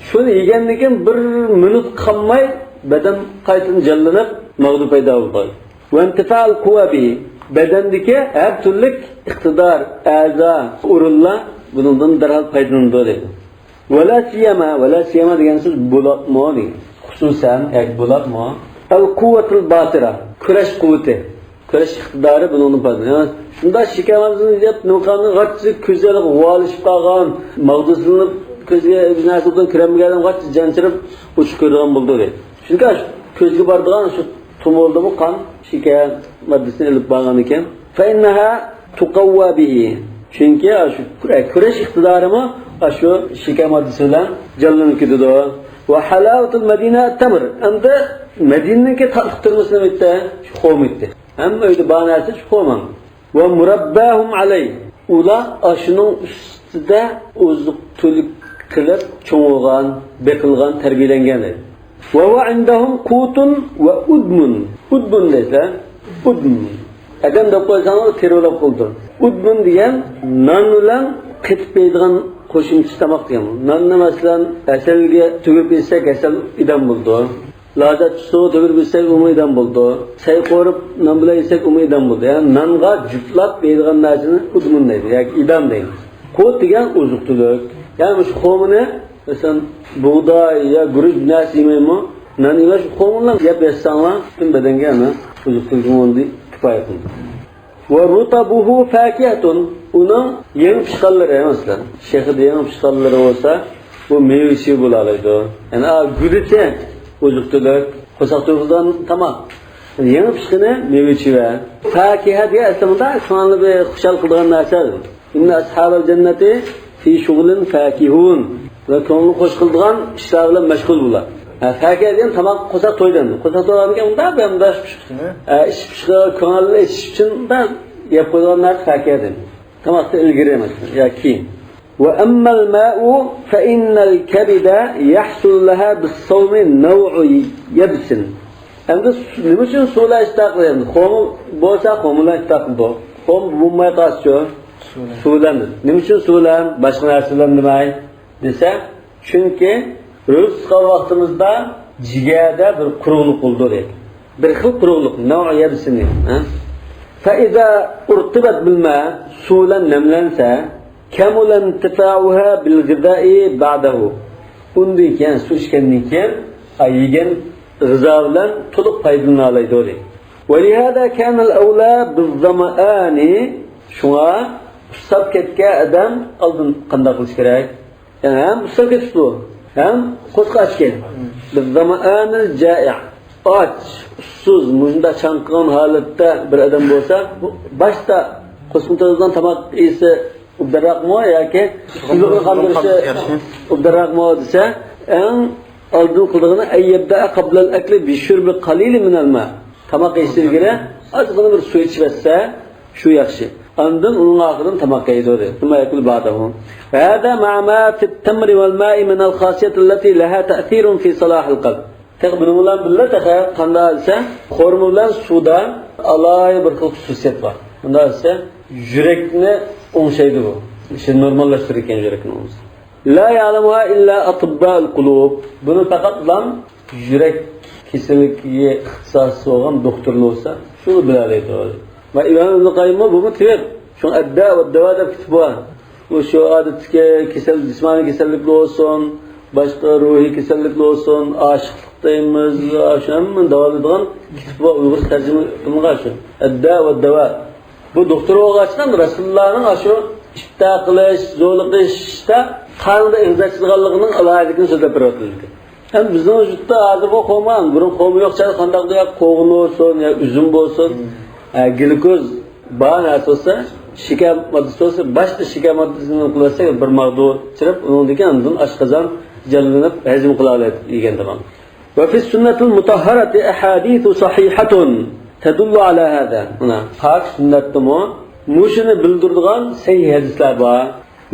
شۇنى يېگەندىن كېيىن بىر مىنۇت قالماي بەدەن قايتىدىن جانلىنىپ، ماغدۇ پەيدا بولىدۇ. وانتفاع القوى به، بەدەندىكى ھەر تۈرلۈك ئىقتىدار، ئەزا، ئورۇنلار بۇنىڭدىن دەرھال پايدىلىنىدۇ دەيدۇ. ولا سيما، ولا سيما دېگەن سۆز بولۇپمۇ دېگەن. خۇسۇسەن ياكى بولۇپمۇ. القوة الباطرة، كۈرەش قۇۋۋىتى، كۈرەش ئىقتىدارى بۇنىڭدىن پايدىلىنىدۇ. يەنى شۇنداق شېكەر ماددىسىنى يەپ، نېمە قىلغان، غاچچا كۆزى ھالقىپ، ۋالىشىپ قالغان، ماغدۇسىنىپ، كۆزىگە بىر نەرسە بولسا كۆرەلمىگەن ئادەم غاچچا جان چىرىپ، ئوچۇق كۆرىدىغان بولىدۇ دەيدۇ. چۈنكى كۆزگە بارىدىغان شۇ تومۇردىمۇ قان، شېكەر ماددىسىنى ئېلىپ بارغان ئىكەن. فإنها تقوى به. چۈنكى شۇ كۈرەش ئىقتىدارىمۇ شۇ شېكەر ماددىسى بىلەن جانلىنىپ كېتىدۇ. وحلاوة المدينة التمر. ئەمدى مەدىنىنىڭكى تاتلىق تۈرمىسى نېمە ئىدى؟ شۇ خورما ئىدى. ھەممە ئۆيدە بار نەرسە شۇ خورما. ومرباهم عليه. ئۇلار ئاشۇنىڭ ئۈستىدە ئوزۇق-تۈلۈك قىلىپ چوڭ بولغان، بېقىلغان، تەربىيەلەنگەن ئىدى. وهو عندهم قوت وأدم. ئۇدمۇن دەيسىلەر. ئۇدم. ئادەم دەپ قويساڭلار تېرىۋالاپ بولىدۇ. ئۇدمۇن دېگەن نان بىلەن قېتىپ يەيدىغان قوشۇمچە تاماق دېگەن. ناننى مەسىلەن ھەسەلگە تۈگۈپ يېسەك ھەسەل ئىدام بولىدۇ. لاجات سۇغا تۈگۈپ يېسەك ئۇمۇ ئىدام بولىدۇ. سەي قورۇپ نان بىلەن يېسەك ئۇمۇ ئىدام بولىدۇ. يەنى نانغا جۈپلاپ يەيدىغان نەرسىنى ئۇدمۇن دەيدۇ ياكى ئىدام دەيدۇ. قوت دېگەن ئوزۇق-تۈلۈك. يەنى مۇشۇ خورمىنى مەسىلەن، بۇغداي يا گۈرۈچ نەرسە يېمەيمۇ، نان يېمەي، شۇ خورمىنى يەپ ياتساڭلار، پۈتۈن بەدەنگە ئەنە ئوزۇق-تۈلۈك كىپايە قىلىدۇ. ورطبه فاكهة، ئۇنىڭ يېڭى پىشقانلىرى، مەسىلەن، شېخىدا يېڭى پىشقانلىرى بولسا، بۇ مېۋە-چېۋە بولالايدۇ. يەنى، ئا، گۈلىچە ئوزۇق-تۈلۈك، قورساق تويغۇزىدىغان تاماق. يېڭى پىشقىنى مېۋە-چېۋە. فاكىھە دېگەن ئەسلى مۇنداق، كۆڭۈلنى بىر خۇشال قىلىدىغان نەرسە. إن أصحاب الجنة في شغل فاكهون. ۋە كۆڭۈلنى خوش قىلىدىغان ئىشلار بىلەن مەشغۇل بۇلار. ھە، فاكىھە دېگەن تاماق، قورساق تويدى ئەمدى. قورساق تويغاندىن كېيىن مۇنداق بىر مۇنداق، ئە، ئىچىش پۇشۇقى، كۆڭۈل ئېچىش ئۈچۈن مۇنداق يەپ قويىدىغان نەرسە فاكىھە دەيدۇ. تاماقتىن ئىلگىرى ئەمەس، يا كېيىن. وأما الماء فإن الكبد يحصل لها بالصوم نوع يبس. ئەمدى سۇ-، نېمە ئۈچۈن سۇ بىلەن ئىپتار قىلىدۇ؟ خورما بولسا خورما بىلەن ئىپتار قىلىدۇ. خورما بولماي قالسىچۇ؟ سۇ بىلەن. سۇ بىلەن. نېمە ئۈچۈن سۇ بىلەن؟ باشقا نەرسە بىلەن دېمەي دېسە، چۈنكى روزا تۇتقان ۋاقتىمىزدا جىگەردە بىر قۇرۇقلۇق بولىدۇ دەيدۇ. بىر خىل قۇرۇقلۇق، نوع يەبسىنى، ھە؟ فإذا أرطبت بالماء، سۇ بىلەن نەملەنسە، كمل انتفاعها بالغذاء بعده. ئۇندىن كېيىن، سۇ ئىچكەندىن كېيىن، ئا، يېگەن غىزا بىلەن تولۇق پايدىلىنالايدۇ دەيدۇ. ولهذا كان الأولى بالظمآن، شۇڭا ئۇسساپ كەتكەن ئادەم ئالدىن قانداق قىلىش كېرەك؟ يەنى ھەم ئۇسساپ كېتىپتۇ، ھەم قورسىقى ئاچكەن. بالظمآن الجائع. ئاچ، ئۇسسۇز، مۇشۇنداق چاڭقىغان ھالەتتە بىر ئادەم بولسا، بۇ باشتا قورسىقىنى تويدۇرىدىغان تاماق يېسە ئوبدانراقمۇ ياكى سۇسىزلىقنى قاندۇرۇشى ئوبدانراقمۇ دېسە، ئەڭ ئالدىن قىلىدىغىنى أن يبدأ قبل الأكل بشرب قليل من الماء. تاماق يېيىشتىن ئىلگىرى ئازغىنە بىر سۇ ئىچىۋەتسە، شۇ ياخشى. ئاندىن ئۇنىڭ ئارقىدىن تاماق يەيدۇ، دەيدۇ. ثم يأكل بعده. وهذا مع ما في التمر والماء من الخاصية التي لها تأثير في صلاح القلب. تېخى بۇنىڭ بىلەن بىللە تېخى قانداق دېسە، خورما بىلەن سۇدا ئالاھىدە بىر خىل خۇسۇسىيەت بار. قانداق دېسە، يۈرەكنى ئوڭشايدۇ بۇ. ئىشنى نورماللاشتۇرىدىكەن يۈرەكنى ئوڭشايدۇ. لا يعلمها إلا أطباء القلوب. بۇنى پەقەتلا يۈرەك كېسەللىكىگە ئىختىساسى بولغان دوختۇرلار بولسا، شۇلا بىلالايدۇ. ۋە ئىمام ئىبن قەييىممۇ بۇمۇ تېۋىپ، شۇڭا ئەددا ۋە داۋا دەپ كىتاب بار. ئۇ شۇ ئادەتتىكى كېسەل، جىسمانىي كېسەللىكلەر بولسۇن، باشقا روھىي كېسەللىكلەر بولسۇن، ئاشىقلىق دەيمىز، شۇ ھەممىنى داۋالايدىغان كىتاب بار، ئۇيغۇرچە تەرجىمە قىلىنغان شۇ. ئەددا ۋە داۋا. بۇ دوختۇر بولغاچقا، رەسۇلۇللانىڭ ئاشۇ ئىپتا قىلىش، زورلۇق قىلىشتا قاندا ئېغىز ئاچىدىغانلىقىنىڭ ئالاھىدىلىكىنى سۆزلەپ بېرىۋاتىدۇ. ھەم بىزنىڭ ۋۇجۇدتا ھازىر بۇ خورما، بۇرۇن خورما يوق چاغدا قانداق، يا قوغۇن بولسۇن، يا ئۈزۈم بولسۇن، ھە، گلۇكوز بار نەرسە بولسا، شېكەر ماددىسى بولسا، باشتا شېكەر ماددىسىنى قىلىۋەتسەك، بىر ماغدۇ چىرىپ، ئۇنىڭدىن كېيىن ئاندىن ئاشقازان جانلىنىپ، ھەزىم قىلالايدۇ يېگەن تاماق. وفي السنة المطهرة أحاديث صحيحة تدل على هذا. مانا، پاك سۈننەتتىمۇ مۇشۇنى بىلدۈرىدىغان سەھىھ ھەدىسلەر بار.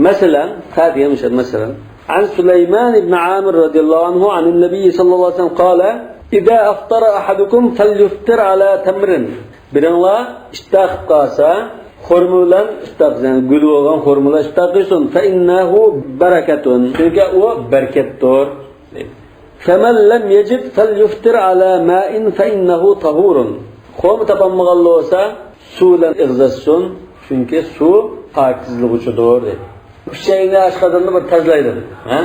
مەسىلەن، قەدىيە مۇشۇ، مەسىلەن، عن سليمان بن عامر رضي الله عنه عن النبي صلى الله عليه وسلم قال: إذا أفطر أحدكم فليفطر على تمر. بىرىڭلار ئىپتار قىلىپ قالسا، خورما بىلەن ئىپتار قىلسۇن، يەنى گۈل بولغان خورما بىلەن ئىپتار قىلسۇن. فإنه بركة. چۈنكى ئۇ بەرىكەتتۇر. فمن لم يجد فليفطر على ماء فإنه طهور. خورما تاپالمىغانلار بولسا، سۇ بىلەن ئېغىز ئاچسۇن، چۈنكى سۇ پاكىزلىغۇچىدۇر، دەيدۇ. ئۈچەينى، ئاشقازاننى بىر تازىلايدۇ، ھە؟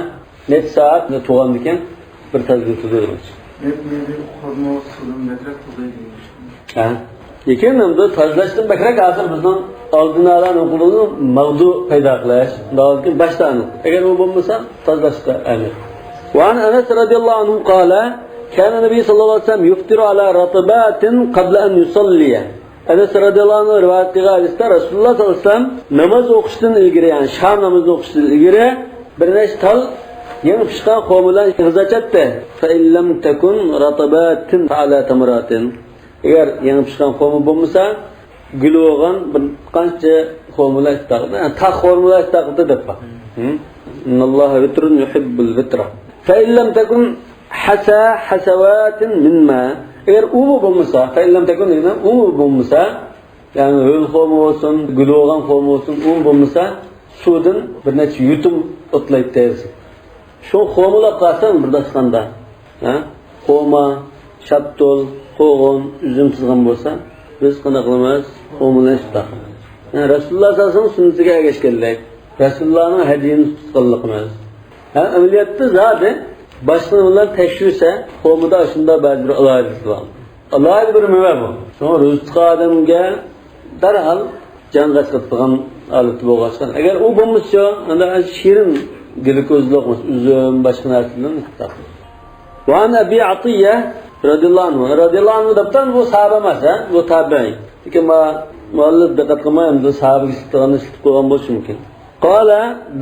نەچچە سائەت تۇرغاندىن كېيىن بىر تازىلايدۇ، دېمەكچى. لېكىن خورما سۇدىن بەكرەك تازىلايدۇ، دېمەكچى. ھە؟ لېكىن ئەمدى تازىلاشتىن بەكرەك ھازىر بىزنىڭ ئالدىن ئالا نوقۇلىنىڭ ماغدۇ پەيدا قىلىش، ئۇنداق باشتا ئەگەر ئۇ بولمىسا، تازىلاشقا ئەرزىيدۇ. وعن أنس رضي الله عنه قال: كان النبي صلى الله عليه وسلم يفطر على رطبات قبل أن يصلي. ئەنەس رەزىياللاھۇ ئەنھۇ رىۋايەت قىلغان ھەدىستە رەسۇلۇللاھ سەللەللاھۇ ئەلەيھى ۋەسەللەم ناماز ئوقۇشتىن ئىلگىرى، يەنى شام نامىزىنى ئوقۇشتىن ئىلگىرى بىر نەچچە تال يېڭى پىشقان خورما بىلەن ئېغىز ئاچاتتى. فإن لم تكن رطبات فعلى تمرات. ئەگەر يېڭى پىشقان خورما بولمىسا، گۈلى بولغان بىر قانچە خورما بىلەن ئىپتار قىلدى. يەنى تاق خورما بىلەن ئىپتار قىلدى دەپ بار. ھە؟ إن الله وتر يحب الوتر. فإن لم تكن حسى حسوات من ماء. ئەگەر ئۇمۇ بولمىسا، فإن لم تكن دېگەن ئۇمۇ بولمىسا، يەنى ھۆل خورما بولسۇن، گۈلى بولغان خورما بولسۇن، ئۇمۇ بولمىسا، سۇدىن بىر نەچچە يۇتۇم ئوتلايتتى. شۇ خورمىلاپ قالسا بىر داستىخاندا، ھە؟ خورما، شاپتۇل، قوغۇن، ئۈزۈم تىزغان بولسا، بىز قانداق قىلىمىز؟ خورما بىلەن ئىپتار قىلىمىز. يەنى رەسۇلۇللاھ سەللەللاھۇ ئەلەيھى ۋەسەللەمنىڭ سۈننىتىگە ئەگەشكەنلىك، رەسۇلۇللاھنىڭ ھەدىيىنى تۇتقانلىقىمىز. ھەم ئەمەلىيەتتە زادى باشقىلار بىلەن تەكشۈرسە، خورمىدا ئاشۇنداق بەزى بىر ئالاھىدىلىكى بار. ئالاھىدە بىر مېۋە بۇ. شۇڭا روزا تۇتقان ئادەمگە دەرھال جانغا ئەسقاتىدىغان ھالىتى بولغاچقا، ئەگەر ئۇ بولمىسىچۇ، ئاندا شېرىن گلۇكوزلۇق ئۈزۈم، باشقا نەرسە بىلەن ئىپتار قىلىدۇ. وعن أبي عطية رضي الله عنه، رضي الله عنه دەپتۇ، بۇ ساھابە ئەمەس، ھە؟ بۇ تابىئىي. لېكىن ما-، مۇئەللىپ دىققەت قىلماي، ئەمدى ساھابىگە ئىشلىتىدىغاننى ئىشلىتىپ قويغان بولۇشى مۇمكىن. قال: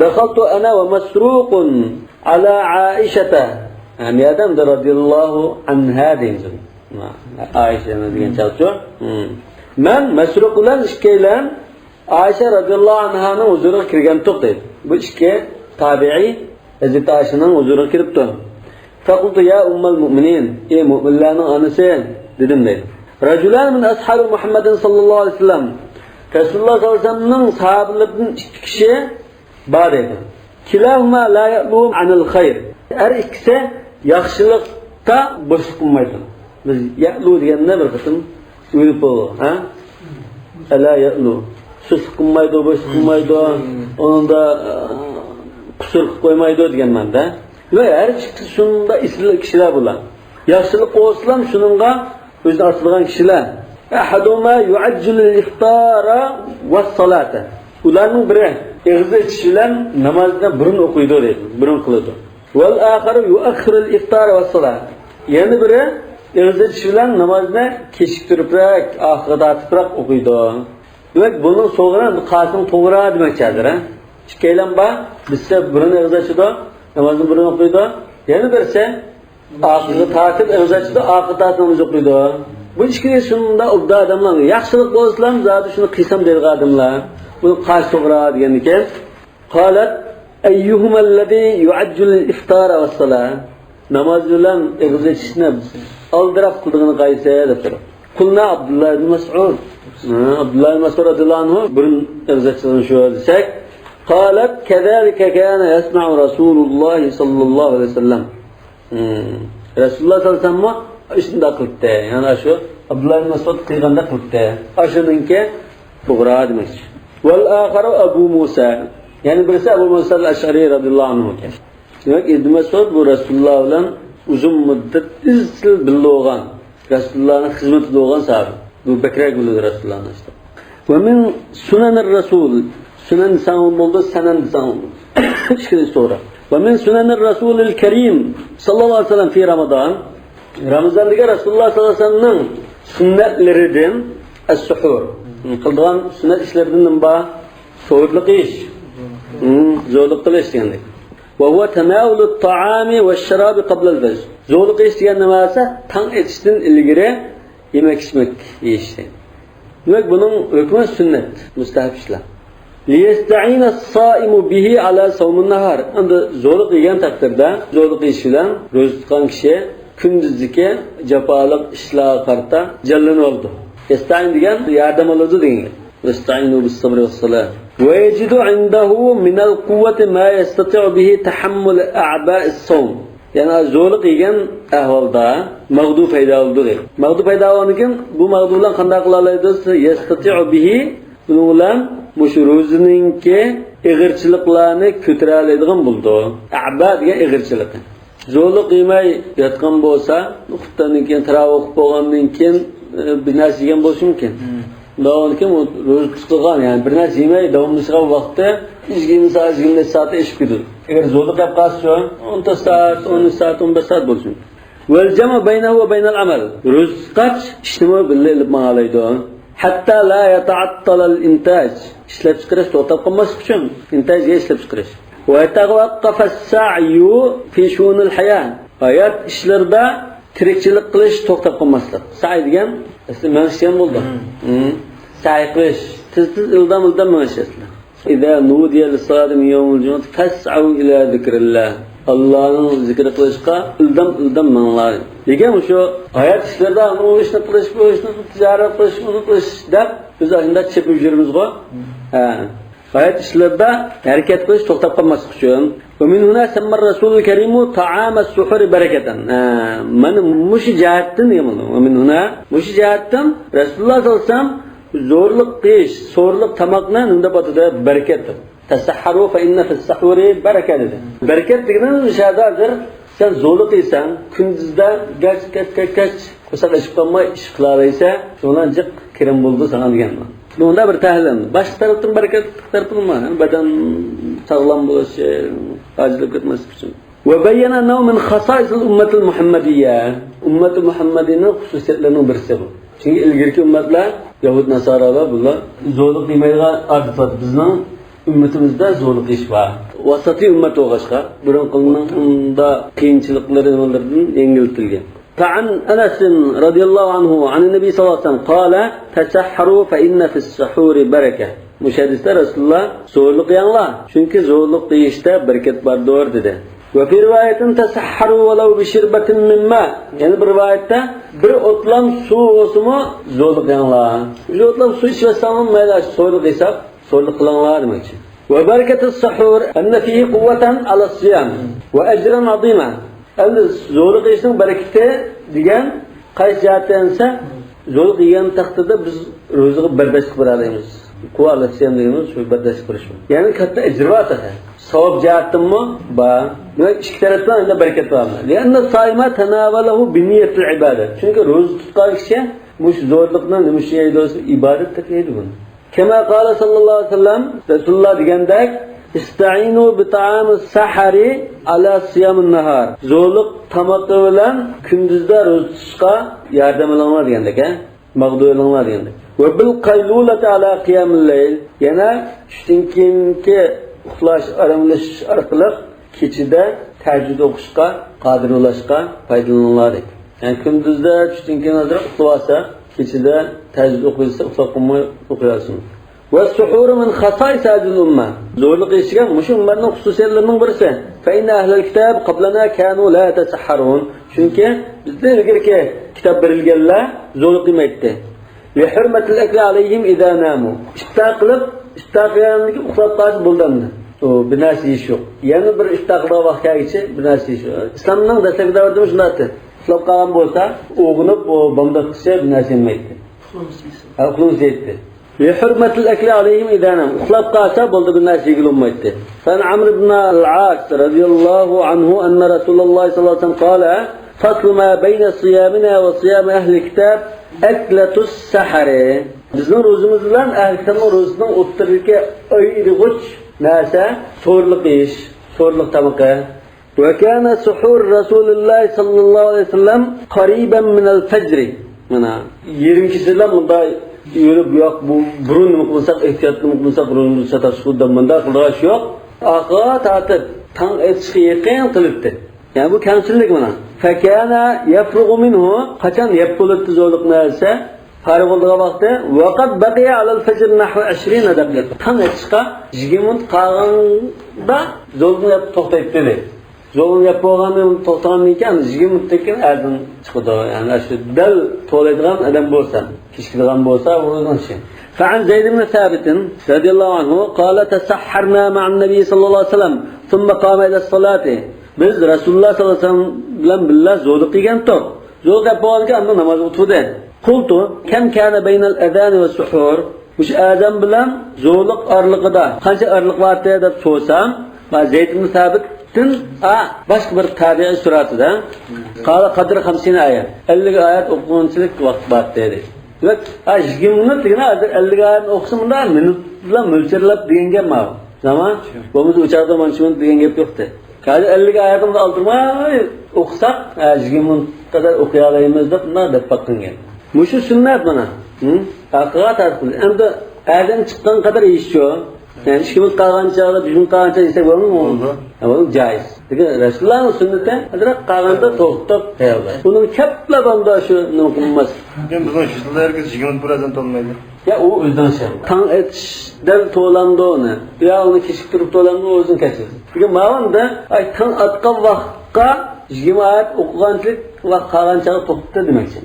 دخلت أنا ومسروق على عائشة. ھە، بۇ يەردە ئەمدى رضي الله عنها دەيمىز. ئائىشە دېگەن چاغچۇ. مەن مەسرۇق بىلەن ئىككىيلەن ئائىشە رەزىياللاھۇ ئەنھانىڭ ھۇزۇرىغا كىرگەنتۇق دەيدۇ. بۇ ئىككى تابىئىي ھەزرىتى ئائىشىنىڭ ھۇزۇرىغا كىرىپتۇ. فقلت يا أم المؤمنين، ئەي مۆمىنلەرنىڭ ئانىسى، دېدىم دەيدۇ. رجلان من أصحاب محمد صلى الله عليه وسلم، رەسۇلۇللاھ سەللەللاھۇ ئەلەيھى ۋەسەللەمنىڭ ساھابىلىرىدىن ئىككى كىشى بار دەيدۇ. كلاهما لا يألو عن الخير. ھەر ئىككىسى ياخشىلىقتا بوشلۇق قىلمايدۇ. بىز يەلۇ دېگەندە بىر قېتىم ئۆلۈپ بولىدۇ، ھە؟ ئەلا يەلۇ. سۇسلۇق قىلمايدۇ، بوشلۇق قىلمايدۇ. ئۇنىڭدا، ئە، قۇسۇر قىلىپ قويمايدۇ دېگەن مەنىدە. ۋە ھەر ئىككىسى شۇنداق ئېسىل كىشىلەر بۇلار. ياخشىلىق قىلسىلام شۇنىڭغا ئۆزىنى ئاسىدىغان كىشىلەر. أحدهما يعجل الإفطار والصلاة. ئۇلارنىڭ بىرى ئېغىز ئېچىش بىلەن نامازنى بۇرۇن ئوقۇيدۇ دەيدۇ، بۇرۇن قىلىدۇ. والآخر يؤخر الإفطار والصلاة. يەنە بىرى ئېغىز ئېچىش بىلەن نامازنى كېچىكتۈرۈپرەك، ئاخىرغا تارتىپراق ئوقۇيدۇ. دېمەك، بۇنىڭ سوغىرى قاسىڭ توغرا دېمەكچى ھازىر، ھە؟ ئىككىيلەن بار، بىرسى بۇرۇن ئېغىز ئاچىدۇ، نامازنى بۇرۇن ئوقۇيدۇ. يەنە بىرسى ئاخىرغا تارتىپ ئېغىز ئاچىدۇ، ئاخىرى تارتىپ ناماز ئوقۇيدۇ. بۇ ئىككىلى شۇنداق ئوبدان ئادەملەر، ياخشىلىق بولسىلا زادى شۇنى قىلسام دەيدىغان ئادەملەر. بۇنى قايسى توغرا دېگەندىكىن، قالت، أيهما الذي يعجل الإفطار والصلاة؟ ناماز بىلەن ئېغىز ئېچىشنى ئالدىراپ قىلىدىغىنى قايسى دەپ سوراپتۇ. قلنا عبد الله بن مسعود. ھە، ئابدۇللا ئىبن مەسئۇد رەزىياللاھۇ ئەنھۇ بۇرۇن ئېغىز ئاچقان شۇ دېسەك، قالت، كذلك كان يصنع رسول الله صلى الله عليه وسلم. ھىم. رەسۇلۇللاھ سەللەللاھۇ ئەلەيھى ۋەسەللەممۇ شۇنداق قىلىپتۇ. يەنى شۇ ئابدۇللا ئىبن مەسئۇد قىلغاندەك قىلىپتۇ. ئاشۇنىڭكى توغرا دېمەكچى. والآخر أبو موسى. يەنە بىرسى ئەبۇ مۇسا ئەل ئەشئەرى رەزىياللاھۇ ئەنھۇكەن. دېمەك، ئىبن مەسئۇد بۇ رەسۇلۇللاھ بىلەن ئۇزۇن مۇددەت ئىزچىل بىللە بولغان، رەسۇلۇللاھنىڭ خىزمىتىدە بولغان ساھابە. بۇ بەكرەك بىلىدۇ رەسۇلۇللاھنى ئىشتە. ومن سنن الرسول. سۈنەن دېسەڭ بولىدۇ، سەنەن دېسەڭ بولىدۇ. ئىككىلىسى توغرا. ومن سنن الرسول الكريم صلى الله عليه وسلم في رمضان. رامىزاندىكى رەسۇلۇللاھ سەللەللاھۇ ئەلەيھى ۋەسەللەمنىڭ سۈننەتلىرىدىن السحور. قىلىدىغان سۈننەت ئىشلىرىدىن نېمە بار؟ سوغۇقلۇق يېيىش. ھىم، زورلۇق قىلىش دېگەندەك. وهو تناول الطعام والشراب قبل الفجر. زورلۇق يېيىش دېگەن نېمە دېسە، تاڭ ئېتىشتىن ئىلگىرى يېمەك-ئىچمەك يېيىش. دېمەك، بۇنىڭ ھۆكمى سۈننەت، مۇستەھەب ئىشلار. ليستعين الصائم به على صوم النهار. ئەمدى زورلۇق يېگەن تەقدىردە، زورلۇق يېيىش بىلەن روزا تۇتقان كىشى كۈندۈزدىكى جاپالىق ئىشلارغا قارىتا جانلىنىۋالىدۇ. يەستەئىن دېگەن ياردەم ئالىدۇ دېگەن گەپ. يستعين بالصبر والصلاة. ويجد عنده من القوة ما يستطيع به تحمل أعباء الصوم. يەنى زورلۇق يېگەن ئەھۋالدا مەغدۇ پەيدا بولىدۇ دەيدۇ. مەغدۇ پەيدا بولغاندىن كېيىن بۇ مەغدۇ بىلەن قانداق قىلالايدۇ؟ يەستەتىئۇ بىھى، بۇنىڭ بىلەن مۇشۇ روزىنىڭكى ئېغىرچىلىقلارنى كۆتۈرەلەيدىغان بولىدۇ. ئەبا دېگەن ئېغىرچىلىقى. زورلۇق يېمەي ياتقان بولسا، ئۇخلىغاندىن كېيىن، تاراۋىھ ئوقۇپ بولغاندىن كېيىن، ئى، بىر نەرسە يېگەن بولۇشى مۇمكىن. مم. داۋاملىق كېيىن ئۇ روزا تۇتقان، يەنى بىر نەرسە يېمەي داۋاملىشىدىغان ۋاقتى يىگىرمە سائەت، يىگىرمە بەش سائەت ئېشىپ كېتىدۇ. ئەگەر زورلۇق يەپ قالسىچۇ، ئون تۆت سائەت، ئون ئۈچ سائەت، ئون بەش سائەت بولسۇن. والجمع بينه وبين العمل. روزا تۇتقاچ ئىشنىمۇ بىللە ئېلىپ ماڭالايدۇ. حتى لا يتعطل الإنتاج. ئىشلەپچىقىرىش توختاپ قالماسلىق ئۈچۈن، ئىنتاج دېگەن ئىشلەپچىقىرىش. ويتوقف السعي في شؤون الحياة. ھايات ئىشلىرىدا تىرىكچىلىك قىلىش توختاپ قالماسلىق. سەي دېگەن ئەسلى مېڭىش دېگەن بولىدۇ. مم. مم. سەي قىلىش. تېز-تېز، ئىلدام-ئىلدام مېڭىش ئەسلى. إذا نودي للصلاة من يوم الجمعة فاسعوا إلى ذكر الله. ئاللانىڭ زىكرى قىلىشقا ئىلدام-ئىلدام مېڭىڭلار. لېكىن مۇشۇ ھايات ئىشلىرىدا ئۇ ئىشنى قىلىش، بۇ ئىشنى، تىجارەت قىلىش، ئۇنى قىلىش دەپ بىز ئاشۇنداق چېپىپ يۈرىمىزغۇ. ھە. ھايات ئىشلىرىدا ھەرىكەت قىلىش توختاپ قالماسلىق ئۈچۈن. ومن هنا سمى الرسول الكريم طعام السحور بركة. ھە، مانا مۇشۇ جەھەتتىن دېگەن بولدى. ومن هنا، مۇشۇ جەھەتتىن رەسۇلۇللاھ سەللەللاھۇ ئەلەيھى ۋەسەللەم زورلۇق يېيىش، سورلۇق تاماقنى نېمە دەپ ئاتىدى؟ بەرىكەت دەپ. تسحروا فإن في السحور بركة دېدى. بەرىكەت دېگىنى مۇشۇ ھازىر سەن زورلۇق يېسەڭ، كۈندۈزدە گەچ، گەچ، گەچ، گەچ قورساق ئېچىپ قالماي ئىش قىلالايسەن، شۇنىڭ جىق كىرىم بولىدۇ ساڭا دېگەن. بۇنىڭدا بىر تەھلىل. باشقا تەرەپتىن بەرىكەت تەرىپىمۇ بار. بەدەن ساغلام بولۇشى، ئاجىزلاپ كەتمەسلىك ئۈچۈن. وبين أنه من خصائص الأمة المحمدية. ئۈممەت مۇھەممەدىينىڭ خۇسۇسىيەتلىرىنىڭ بىرسى بۇ. چۈنكى ئىلگىرىكى ئۈممەتلەر، يەھۇد ناسارالار بۇلار زورلۇق يېمەيدىغان ئادىتى بار. بىزنىڭ ئۈممىتىمىزدە زورلۇق يېيىش بار. ۋاسىتىي ئۈممەت بولغاچقا، بۇرۇنقىلارنىڭ ئۇنداق قىيىنچىلىقلىرى نېمىلىرىدىن يەڭگىلتىلگەن. فعن أنس رضي الله عنه عن النبي صلى الله عليه وسلم قال: تسحروا فإن في السحور بركة. مۇشۇ ھەدىستە رەسۇلۇللاھ زورلۇق يەڭلار، چۈنكى زورلۇق يېيىشتە بەرىكەت باردۇر دېدى. وفي رواية تسحروا ولو بشربة من ماء. يەنە بىر رىۋايەتتە بىر ئوتلام سۇ بولسىمۇ زورلۇق يەڭلار. بىر ئوتلام سۇ ئىچىۋەتسەڭلار مەيلى، زورلۇق يېسەك، زورلۇق قىلىڭلار دېمەكچى. وبركة السحور أن فيه قوة على الصيام وأجرا عظيما. ئەمدى زورلۇق يېيىشنىڭ بەرىكىتى دېگەن قايسى جەھەتتىن دېسە، زورلۇق يېگەن تەقدىردە بىز روزىغا بەرداشلىق بېرەلەيمىز. قۇۋۋەت ئەلەس سىيام دېگىنىمىز شۇ بەرداشلىق بېرىش. يەنى كاتتا ئەجرى بار تېخى. ساۋاب جەھەتتىنمۇ بار. دېمەك، ئىككى تەرەپتىن ئەمدى بەرىكەت بار. لأن الصائم تناوله بنية العبادة. چۈنكى روزا تۇتقان كىشى مۇشۇ زورلۇقنى نېمە ئۈچۈن يەيدۇ دېسە، ئىبادەت دەپ يەيدۇ بۇنى. كما قال صلى الله عليه وسلم، رەسۇلۇللاھ دېگەندەك، استعينوا بطعام السحر على صيام النهار. زورلۇق تامىقى بىلەن كۈندۈزدە روزا تۇتۇشقا ياردەم ئېلىڭلار دېگەندەك، ھە؟ مەغدۇ ئېلىڭلار دېگەندەك. وبالقيلولة على قيام الليل. يەنە چۈشتىن كېيىنكى ئۇخلاش، ئاراملىشىش ئارقىلىق كېچىدە تەھەججۇد ئوقۇشقا قادىر بولۇشقا پايدىلىنىڭلار دەيدۇ. يەنى كۈندۈزدە چۈشتىن كېيىن ئازراق ئۇخلىۋالسا، كېچىدە تەھەججۇد ئوقۇيالسا، ئۇخلاپ قالماي ئوقۇيالسۇن. والسحور من خصائص هذه الأمة. زورلۇق يېيىشكە مۇشۇ ئۈممەتنىڭ خۇسۇسىيەتلىرىنىڭ بىرسى. فإن أهل الكتاب قبلنا كانوا لا يتسحرون. چۈنكى بىزدىن ئىلگىرىكى كىتاب بېرىلگەنلەر زورلۇق يېمەيتتى. لحرمة الأكل عليهم إذا ناموا. ئىپتار قىلىپ، ئىپتار قىلغاندىن كېيىن ئۇخلاپ قالسا بولدى ئەمدى. ئۇ بىر نەرسە يېيىش يوق. يەنە بىر ئىپتار قىلىدىغان ۋاقىت كەلگىچە بىر نەرسە يېيىش يوق. ئىسلامنىڭ دەسلەپكى دەۋرىدىمۇ شۇنداق ئىدى. ئۇخلاپ قالغان بولسا، ئويغىنىپ، ئۇ بامداتقىچە بىر نەرسە يېمەيتتى. ھە، ئۇخلىمىسا يەيتتى. لحرمة الأكل عليهم إذا ناموا. ئۇخلاپ قالسا بولدى، بىر نەرسە يېگىلى بولمايتتى. فعن عمرو بن العاص رضي الله عنه أن رسول الله صلى الله عليه وسلم قال: فصل ما بين صيامنا وصيام أهل الكتاب أكلة السحر. بىزنىڭ روزىمىز بىلەن ئەھلى كىتابنىڭ روزىسىنىڭ ئوتتۇرىدىكى ئايرىغۇچ نەرسە سورلۇق يېيىش، سورلۇق تامىقى. وكان سحور رسول الله صلى الله عليه وسلم قريبا من الفجر. مانا يېرىم كېچىدىلا مۇنداق يۈرۈپ، ياق، بۇ بۇرۇن نېمە قىلساق، ئېھتىيات نېمە قىلساق، روزىمىزنى ساتاشقۇ دەپ مۇنداق قىلىدىغان ئىش يوق. ئاخىرغا تارتىپ تاڭ ئېتىشقا يېقىن قىلىتتى. يەنى بۇ كەڭچىللىك مانا. فكان يفرغ منه، قاچان يەپ بولاتتى زورلۇق نەرسە، پارە بولىدىغان ۋاقتى، وقد بقي على الفجر نحو عشرين دقيقة. تاڭ ئېتىشقا يىگىرمە مىنۇت قالغاندا زورلۇقنى يەپ توختايتتى دەيدۇ. زورلۇقنى يەپ بولغاندىن، توختىغاندىن كېيىن يىگىرمە مىنۇتتىن كېيىن ئەزان چىقىدۇ. يەنى شۇ دەل توۋلايدىغان ئادەم بولسا، كېچىكىدىغان بولسا، ئۇ ئۆزىنىڭ ئىشى. فعن زيد بن ثابت رضي الله عنه قال: تسحرنا مع النبي صلى الله عليه وسلم ثم قام إلى الصلاة. بىز رەسۇلۇللاھ سەللەللاھۇ ئەلەيھى ۋەسەللەم بىلەن زورلۇق يېگەنتۇق. زورلۇق يەپ بولغاندىن كېيىن ئاندىن نامازغا تۇردى. قلت: كم كان بين الأذان والسحور؟ مۇشۇ ئەزان بىلەن زورلۇق ئارىلىقىدا قانچە ئارىلىق بارتى دەپ سورىسام، زەيد ئىبن سابىتتىن، ئا، باشقا بىر تابىئىي سۈرەتىدە، قال: قدر خمسين آية. ئەللىك ئايەت ئوقۇغۇنچىلىك ۋاقىت بارتى دېدى. دېمەك، ھە، يىگىرمە مىنۇت دېگەن ھازىر ئەللىك ئايەتنى ئوقۇسا، مۇنداق مىنۇت بىلەن مۆلچەرلەپ دېگەن گەپ ماۋۇ. زامان. شۇ. بولمىسا ئۇ چاغدا مانچە مىنۇت دېگەن گەپ يوقتى. ھازىر ئەللىك ئايەتنى ئالدۇرماي ئوقۇساق، ھە، يىگىرمە مىنۇت قەدەر ئوقۇيالايمىز دەپ مۇنداق دەپ باققان گەپ. مۇشۇ سۈننەت مانا. ھە؟ ئارقىغا تارتقىلى. ئەمدى ئەزان چىققان قەدەر يېيىشچۇ. يەنى ئىككى مىنۇت قالغان چاغدا، بىر مىنۇت قالغان چاغدا يېسەك بولامدۇ؟ بولىدۇ. ھە، بۇ جائىز. لېكىن رەسۇلۇللانىڭ سۈننىتى ئازراق قالغاندا توختاپ تەييارلاش. ئۇنىڭ كەپلا بامدا شۇ نېمە قىلماس. لېكىن بىزنىڭ شۇ يەرگە يىگىرمە بىر ئەزان تولمايدۇ. يا ئۇ ئۆزىنىڭ ئىشى. تاڭ ئېتىشتىن توۋلامدۇ ئۇنى؟ يا ئۇنى كېچىكتۈرۈپ توۋلامدۇ، ئۇ ئۆزىنىڭ كەسپى. لېكىن ماۋۇندا، ئاي، تاڭ ئاتقان ۋاقىتقا يىگىرمە ئايەت ئوقۇغانچىلىك ۋاقىت قالغان چاغدا توختىتى دېمەكچى.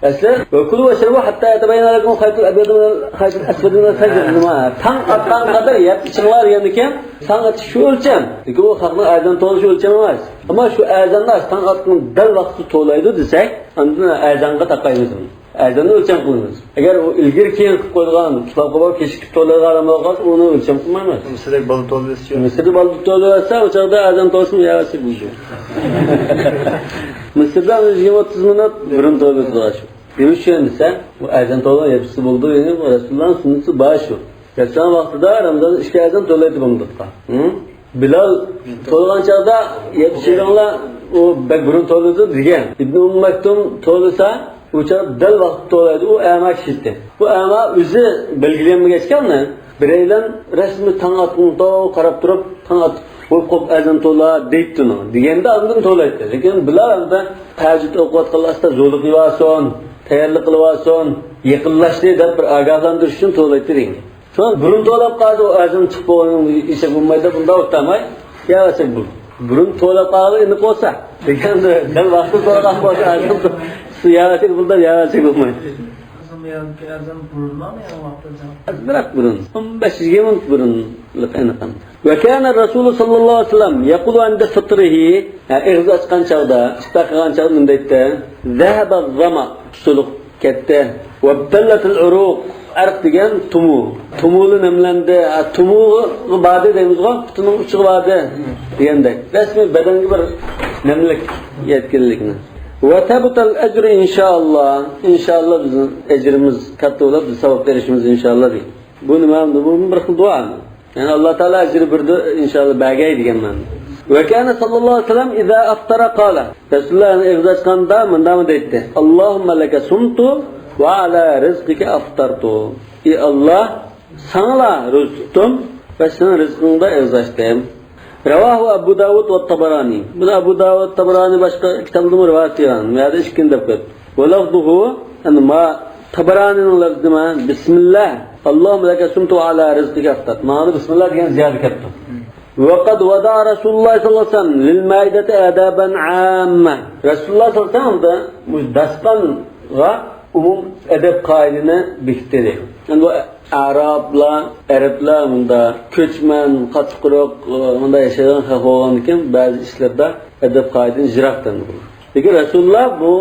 ئەسلى، وكلوا واشربوا حتى يتبين لكم الخيط الأبيض من الخيط الأسود من الفجر. نېمە؟ تاڭ ئاتقان قەدەر يەپ ئىچىڭلار دېگەندىكىن، تاڭ ئېتىش شۇ ئۆلچەم. لېكىن ئۇ خەقنىڭ ئەزان توۋلىشى ئۆلچەم ئەمەس. ئەمما شۇ ئەزاندا تاڭ ئاتقان دەل ۋاقتى توۋلايدۇ دېسەك، ئاندىن ئەزانغا تاقايمىز ئۇنى. ئەزاننى ئۆلچەم قىلىمىز. ئەگەر ئۇ ئىلگىرى كېيىن قىلىپ قويغان، ئۇخلاپ قالغان، كېچىكىپ توۋلايدىغان ئادەم بولغاچ، ئۇنى ئۆلچەم قىلمايمىز. مىسىردەك بالا توۋلىسىچۇ؟ مىسىردا بالا توۋلىۋەتسە، ئۇ چاغدا ئەزان توۋلىسىمۇ يەۋەتسە بولىدۇ. مىسىردا يىگىرمە ئوتتۇز مىنۇت بۇرۇن توۋلىدى شۇ. نېمە ئۈچۈن دېسە، بۇ ئەزان توۋلاپ يەپسىسە بولىدۇ، يەنى بۇ رەسۇلۇللانىڭ سۈننىتى بار شۇ. رەسۇلۇللانىڭ ۋاقتىدا رامىزاندا ئىككى ئەزان توۋلايدۇ بۇنداققا. ھە؟ بىلال توۋلىغان چاغدا يەپسىزىڭلار، ئۇ بەك بۇرۇن توۋلىدى دېگەن. ئىبنى ئۇممۇ مەكتۇم توۋلىسا، ئۇ چاغدا دەل ۋاقتىدا توۋلايدۇ، ئۇ ئەما كىشى ئىدى. بۇ ئەما ئۆزى بەلگىلىيەلمىگەچكە ئۇنى، بىرەيلەن رەسمىي تاڭ ئاتقىنىغا قاراپ تۇرۇپ، تاڭ ئاتقۇ قوپ ئەزان توۋلا دەيتتى ئۇنىڭ. دېگەندە ئاندىن توۋلايتتى. لېكىن بىلال ئەمدى تەھەججۇد ئوقۇۋاتقانلار ئاستا زورلۇق يېۋالسۇن، تەييارلىق قىلىۋالسۇن، يېقىنلاشتى دەپ بىر ئاگاھلاندۇرۇش ئۈچۈن توۋلايتتى دېگەن گەپ. شۇڭا بۇرۇن توۋلاپ قالسا، ئۇ ئەزان چىقىپ بولغىنىڭ ئىشى بولمايدۇ، بۇنداق ئولتۇرماي يەۋەرسەك بولىدۇ. بۇرۇن توۋلاپ قالغىلى ئېنىق بولسا، لېكىن دەل ۋاقتىدا توۋلىغان بولسا، ئەزان يەۋەرسەك بولىدۇ، يەۋەرسەك بولمايدۇ. ئەزان بۇرۇنمۇ، يەنى ۋاقتىدا؟ ئازراق بۇرۇن، ئون بەش يىگىرمە مىنۇت بۇرۇنلۇق ئېنىق. وكان الرسول صلى الله عليه وسلم يقول عند فطره، ئېغىز ئاچقان چاغدا، ئىپتار قىلغان چاغدا مۇنداق دەيتتى: ذهب الظمأ، سۇسىلىق كەتتى. وابتلت العروق، ئەرق دېگەن تۇمۇ. تۇمۇلى نەملەندى. ھە، تۇمۇغا باردى دەيمىزغۇ، پۇتىنىڭ ئۇچىغا باردى دېگەندەك. رەسمىي بەدەنگە بىر نەملىك يەتكەنلىكنى. وثبت الأجر إن شاء الله. ئىنشائاللا بىزنىڭ ئەجرىمىز كاتتا بولۇپ، بىز ساۋاب بېرىشىمىز ئىنشائاللا دېگەن. بۇ نېمە؟ بۇ بىر خىل دۇئا. يەنى ئاللا تائالا ئەجرى بېرىدۇ، ئىنشائاللا بەرگەي دېگەن مەنىدە. وكان صلى الله عليه وسلم إذا أفطر قال. رەسۇلۇللا ئېغىز ئاچقاندا مۇنداقمۇ دەيتتى: اللهم لك صمت وعلى رزقك أفطرت. ئى ئاللا، ساڭىلا روزا تۇتتۇم ۋە سېنىڭ رىزقىڭدا ئېغىز ئاچتىم. رواه أبو داود والطبراني. بۇنى ئەبۇ داۋۇد، تەبرانى باشقا كىتابلىرىمۇ رىۋايەت قىلغان. بۇ يەردە ئىككىنى دەپ قويۇپتۇ. ولفظه، يەنى ما تەبرانىنىڭ لەپزى نېمە؟ بسم الله، اللهم لك صمت وعلى رزقك أفطرت. مانا بسم الله دېگەن زىيادە كەپتۇ. وقد وضع رسول الله صلى الله عليه وسلم للمائدة آدابا عامة. رەسۇلۇللا سەللەللاھۇ ئەلەيھى ۋەسەللەم مۇشۇ داستىخانغا ئومۇم ئەدەپ قائىدىنى بېكىتتى دەيدۇ. يەنى بۇ ئەرابلار، ئەرەبلەر مۇندا كۆچمەن، قاتتىق قۇرۇق، مۇندا ياشايدىغان خەق بولغاندىكىن بەزى ئىشلاردا ئەدەپ قائىدىدىن يىراق تەندە بولىدۇ. لېكىن رەسۇلۇللا بۇ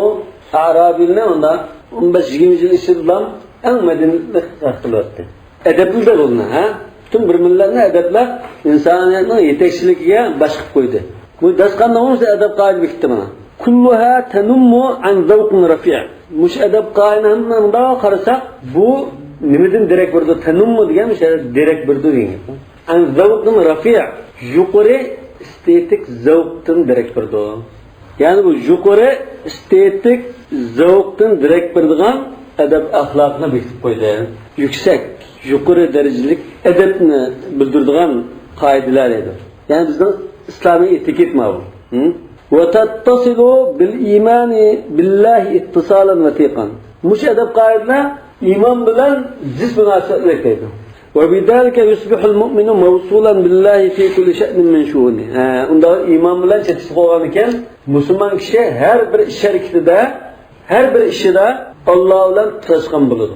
ئەرابىينى مۇندا ئون بەش يىگىرمە يىل ئىچىدىلا ئەڭ مەدەنىيەتلىك خەق قىلىۋەتتى. ئەدەپلىدە بولدى، ھە؟ پۈتۈن بىر مىللەتنى ئەدەپلەپ، ئىنسانىيەتنىڭ يېتەكچىلىكىگە باش قىلىپ قويدى. بۇ داستىخاندا ئومۇمەن ئەدەپ قائىدە بېكىتتى مانا. كلها تنم عن ذوق رفيع. مۇشۇ ئەدەپ قائىدىنى ھەممىدىن قارىساق، بۇ نېمىدىن دېرەك بېرىدۇ؟ تەنۇممۇ دېگەن مۇشۇ يەردە دېرەك بېرىدۇ دېگەن گەپ. عن ذوق رفيع، يۇقىرى ئېستېتىك زەۋقتىن دېرەك بېرىدۇ. يەنى بۇ يۇقىرى ئېستېتىك زەۋقتىن دېرەك بېرىدىغان ئەدەپ ئەخلاقنى بېكىتىپ قويدى. يۈكسەك، يۇقىرى دەرىجىلىك ئەدەپنى بىلدۈرىدىغان قائىدىلەر ئىدى. يەنى بىزنىڭ ئىسلامىي ئېتىكېت ماۋۇ. ھە؟ وتتصل بالإيمان بالله اتصالا وثيقا. مۇشۇ ئەدەپ قائىدىلەر ئىمان بىلەن زىچ مۇناسىۋەتلىك دەيدۇ. وبذلك يصبح المؤمن موصولا بالله في كل شأن من شؤونه. ھە، ئۇنداق ئىمان بىلەن چېتىشىپ قالغان ئىكەن، مۇسۇلمان كىشى ھەر بىر ئىش ھەرىكىتىدە، ھەر بىر ئىشىدا ئاللا بىلەن تۇتاشقان بولىدۇ.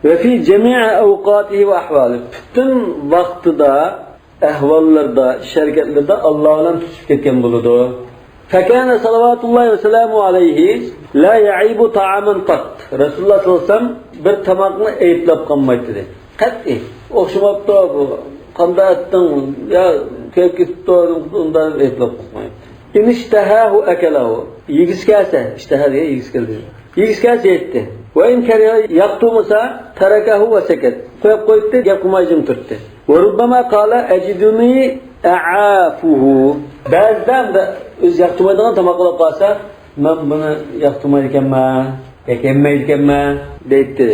وفي جميع أوقاته وأحواله. پۈتۈن ۋاقتىدا، ئەھۋاللىرىدا، ئىش ھەرىكەتلىرىدە ئاللا بىلەن تۇتۇشۇپ كەتكەن بولىدۇ. فكان صلوات الله وسلامه عليه لا يعيب طعاما قط. رەسۇلۇللا سەللەللاھۇ ئەلەيھى ۋەسەللەم بىر تاماقنى ئەيىبلەپ قالمايتتى. قەتئىي. ئوخشىماپتۇ بۇ. قانداق ئەتتىڭ؟ يا كۆيۈپ كېتىپتۇ، ئۇنداق ئەيىبلەپ قالمايتتى. إن اشتهاه أكله. يېگۈسى كەلسە، ئىشتىھا دېگەن يېگۈسى كەلدى. يېگۈسى كەلسە يەيتتى. وإن كره، ياقتۇرمىسا، تركه وسكت. قويۇپ قوياتتى، گەپ قىلماي جىم تۇراتتى. وربما قال أجدني أعافه. بەزىدە ئەمدى ئۆزى ياقتۇرمايدىغان تاماق بولۇپ قالسا، مەن بۇنى ياقتۇرمايدىكەنمەن، ياكى يەممەيدىكەنمەن دەيتتى.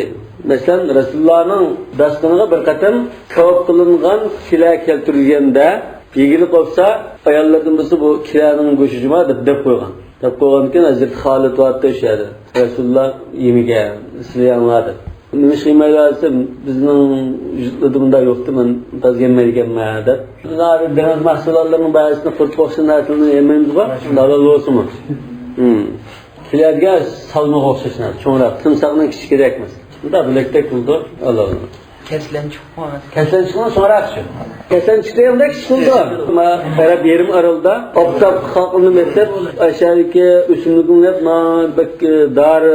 مەسىلەن، رەسۇلۇللانىڭ داستىخىنىغا بىر قېتىم كاۋاپ قىلىنغان كىلە كەلتۈرۈلگەندە، يېگىلى قالسا، ئاياللاردىن بىرسى بۇ كىلەنىڭ گۆشى جۇما دەپ، دەپ قويغان. دەپ قويغاندىكىن، ھەزرىتى خالىد بارتى شۇ يەردە. رەسۇلۇللا يېمىگەن، سىلەر يەڭلار دەپ. نېمىشقا يېمەيلا دېسە، بىزنىڭ يۇرتلىرىدا بۇنداق يوقتى، مەن تازا يەممەيدىكەنمەن دەپ. دېڭىز مەھسۇلاتلىرىنىڭ بەزىسىنى قۇرت ئوخشىغان نەرسىلەرنى يەمەيمىزغۇ، ھالال بولسىمۇ. ھىم. كىلە دېگەن سالمىغا ئوخشاش نەرسە، چوڭراق، تىمساھنىڭ كىچىكىدەك مەسىلەن. بۇنداق بىلەكتەك بولىدۇ، ھالال. كەسلەنچۈك. كەسلەنچۈكنىڭ سوڭراقى شۇ. كەسلەنچۈك دېگەندە كىچىك بولىدۇ. ئەرەب يېرىم ئارىلىدا ئاپتاپقا قالقىنىپ يېتىپ، ئاشۇ يەردىكى ئۆسۈملۈكنى يەپ، ما بەك دارى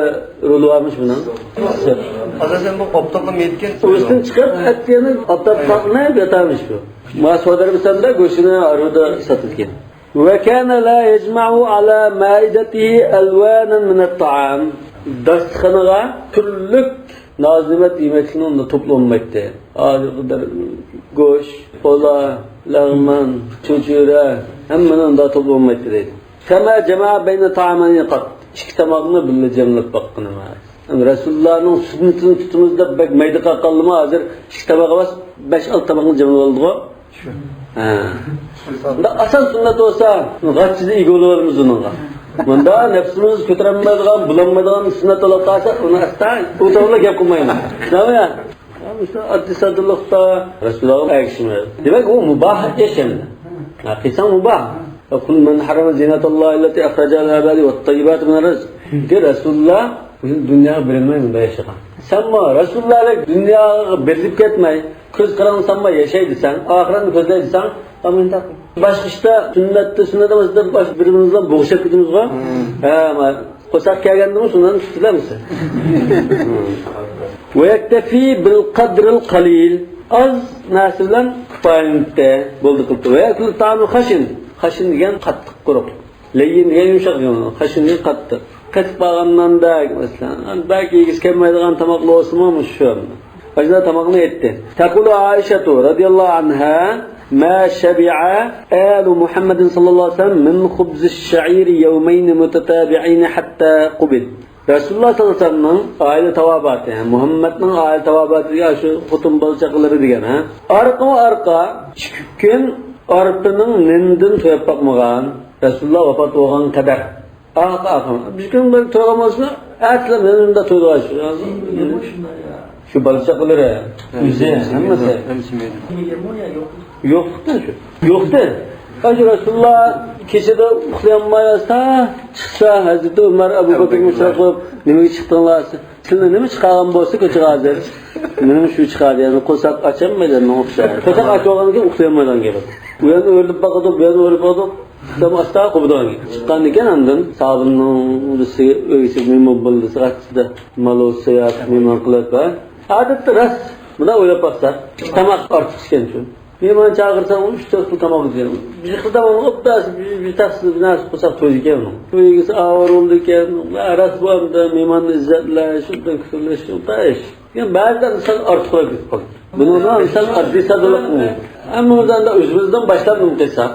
رولى بارمىش بۇنىڭ. ئاساسەن بۇ ئاپتاپقا يەتكەن. ئۆسۈم چىقىپ، ئەتىگەنى ئاپتاپقا قالقىنىپ ياتارمىش بۇ. ما سودا ئەرەبىستاندا گۆشىنى ئارىدا ساتىدىكەن. وكان لا يجمع على مائدته ألوانا من الطعام. داستىخىنىغا تۈرلۈك نازۇنېمەت يېمەكلىكنى ئۇندا توپلىمايتتى. ھازىرقى دەر-، گۆش، پولا، لەغمەن، چۆچۈرە، ھەممىنى ئۇندا توپلىمايتتى دەيدۇ. كما جمع بين طعامين قط. ئىككى تاماقنى بىللە جەملەپ باققىنى ئەمەس. يەنى رەسۇلۇللانىڭ سۈننىتىنى تۇتىمىز دەپ بەك مەيدە قاققانلىمۇ ھازىر ئىككى تاماق ئەمەس، بەش-ئالتە تاماقنى جەملەپ ئالىدىغۇ. ھە. بۇنداق ئاسان سۈننەت بولسا، غاچچىدا ئىگە بولۇۋالىمىز ئۇنىڭغا. مۇنداق نەپسىمىز كۆتۈرەلمەيدىغان، بولالمايدىغان سۈننەت بولۇپ قالسا، ئۇنى ئاستا، ئۇ توغرىلا گەپ قىلمايمىز. شۇنداقمۇ يا؟ مۇشۇ ئاددىي ساددىلىقتا رەسۇلۇللاغا ئەگىشىمىز. دېمەك، ئۇ مۇباھ ئىش ئەمدى. ھە، قىلساڭ مۇباھ. قل من حرم زينة الله التي أخرج لعباده والطيبات من الرزق. رەسۇلۇللا دۇنياغا بېرەلمەي مۇندا ياشىغان. سەنمۇ رەسۇلۇللادەك دۇنياغا بېرىلىپ كەتمەي، كۆز قاراڭغۇ سالماي ياشاي دېسەڭ، ئاخىرەتنى كۆزلەي دېسەڭ، باشقا ئىشتا سۈننەتتە، سۈننەت ئەمەستە بىر-بىرىمىز بىلەن بوغۇشۇپ كېتىمىزغۇ. ھە، ما، قورساق كەلگەندىمۇ شۇنىڭ ئۈستىدە مىسال. ويكتفي بالقدر القليل. ئاز نەرسە بىلەن كۇپايىلىنىپتۇ، بولدى قىلىپتۇ. ويأكل طعام الخشن. خەشىن دېگەن قاتتىق، قۇرۇق. لەيين دېگەن يۇمشاق دېگەن، خەشىن دېگەن قاتتىق. قېتىپ قالغان ناندەك، مەسىلەن. بەك يېگۈسى كەلمەيدىغان تاماقلار بولسىمۇ، مۇشۇ شۇ. ئاشۇنداق تاماقنى يەيتتى. تقول عائشة رضي الله عنها: ما شبع آل محمد صلى الله عليه وسلم من خبز الشعير يومين متتابعين حتى قبض. رەسۇلۇللا سەللەللاھۇ ئەلەيھى ۋەسەللەمنىڭ ئائىلە تاۋابىئاتى، يەنى مۇھەممەدنىڭ ئائىلە تاۋابىئاتى دېگەن شۇ خوتۇن بالا چاقىلىرى دېگەن، ھە؟ ئارقىمۇ ئارقا ئىككى كۈن ئارپىنىڭ نېنىدىن تويۇپ باقمىغان، رەسۇلۇللا ۋاپات بولغان قەدەر. ئاق، ئاق. بىر كۈن بىر تويغان بولسا، ئەتىلا نېنىدە تويغان شۇ. شۇ بالا چاقىلىرى، ئۆزى، ھەممىسى. يوقتى شۇ. يوقتى. ئاشۇ رەسۇلۇللا كېچىدە ئۇخلىيالماي ياتسا، چىقسا، ھەزرىتى ئۆمەر، ئەبۇ بەكرىگە سوراپ قويۇپ، نېمىگە چىقتىڭلار؟ سىلىنى نېمە چىقارغان بولسا كوچىغا ھازىر؟ مېنىڭ شۇ چىقاردى، يەنى قورساق ئاچالمايدۇ، ماڭا ئوخشاش. قورساق ئاچىۋالغاندىن كېيىن ئۇخلىيالمايدىغان گەپ. ئۇ يەرنى ئۆرۈلۈپ باقىدۇ، بۇ يەرنى ئۆرۈلۈپ باقىدۇ. ئۇخلىسام ئاستا قوپىدىغان گەپ. چىققاندىن كېيىن ئاندىن ساھابىنىڭ بىرسى ئۆيسىز مېھمان بولدى، سائەتسىدە مال بولسا يا مېھمان قىلىپ، ھە. ئادەتتە راست، مۇنداق ئويلاپ باقساق، ئىككى تاماق ئارتۇق ئىكەن شۇ. مېھمان چاقىرساڭ، ئۇ ئۈچ تۆت خىل تاماق يېگەن. بىر خىل تاماقنى ئوبدان بىر، بىر تەخسە بىر نەرسە قىلساق تويىدىكەن ئۇنىڭ. شۇ يېگۈسى ئاۋارە بولىدىكەن. ۋە راست بۇ ئەمدى مېھماننى ئىززەتلەش، ئۇندىن كۈتۈنلەش، شۇنداق ئىش. يەنى بەزىدە ئىنسان ئارتۇقراق كېتىپ قالىدۇ. بۇنىڭدا ئىنسان ئاددىي ساددىلىق. ھەممىمىز ئەمدى ئۆزىمىزدىن باشلاپ نېمە قىلساق،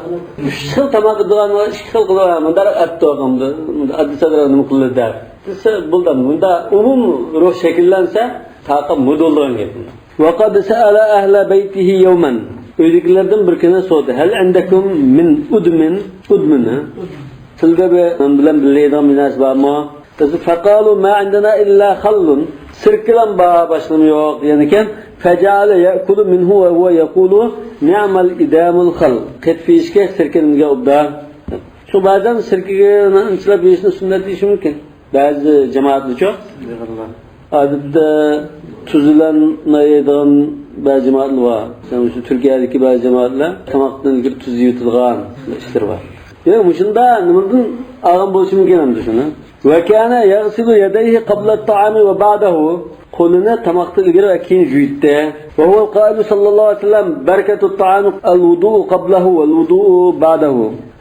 ئۈچ خىل تاماق يەيدىغان ئىككى خىل قىلىپ، مۇنداق ئەتتى ئاددىي ساددىراق نېمە قىلدى دەپ. دېسە بولدى. مۇندا ئومۇم روھ شەكىللەنسە، تاقا مۇدۇلدىغان گەپ. وقد سأل أهل بيته يوما. ئۆيدىكىلەردىن بىر كۈنى سورىدى. هل عندكم من أدم؟ ئۇدمىنى. سىلدە بىر، مەن بىلەن بىللە يەيدىغان بىر نەرسە بارمۇ؟ فقالوا ما عندنا إلا خل. سىركىلام بار، باشقىلىمۇ يوق دېگەنىكەن. فجعل يأكل منه وهو يقول نعم الإدام الخل. قېتىپ يېيىشكە سىركە نېمىگە ئوبدان. شۇ بەزەن سىركىگە ئۇنچىلاپ يېيىشنى سۈننەت دېيىشى مۇمكىن. بەزى جامائەتلەرچۇ؟ ئادەتتە تۇز بىلەن نان يەيدىغان بەزى جامائەتلەر بار. مەسىلەن، مۇشۇ تۈركىيەدىكى بەزى جامائەتلەر تاماقتىن ئىلگىرى تۇز يېيىۋېتىدىغان ئىشلىرى بار. يەنە مۇشۇنداق نېمىدىن ئالغان بولۇشى مۇمكىن ئەمدى شۇنى. وكان يغسل يديه قبل الطعام وبعده. قولىنى تاماقتىن ئىلگىرى ۋە كېيىن يۇيىتتى. وهو القائل صلى الله عليه وسلم بركة الطعام الوضوء قبله والوضوء بعده.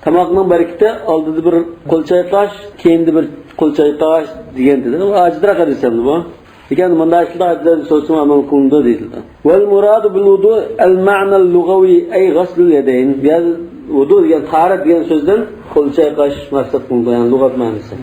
تاماقنىڭ بەرىكىتى ئالدىدا بىر قول چايقاش، كېيىندە بىر قول چايقاش دېگەن دېدى. ئۇ ئاجىزراق ھەدىس ئەمدى بۇ. لېكىن مۇنداق ئىشلاردا ھەدىسلەرنى سورىسىمۇ ئەمەل قىلىنىدۇ دېيىلىدۇ. والمراد بالوضوء المعنى اللغوي أي غسل اليدين. يەنى ۋۇدۇ دېگەن، تاھارەت دېگەن سۆزدىن قول چايقاش مەقسەت قىلىنىدۇ، يەنى لۇغەت مەنىسى.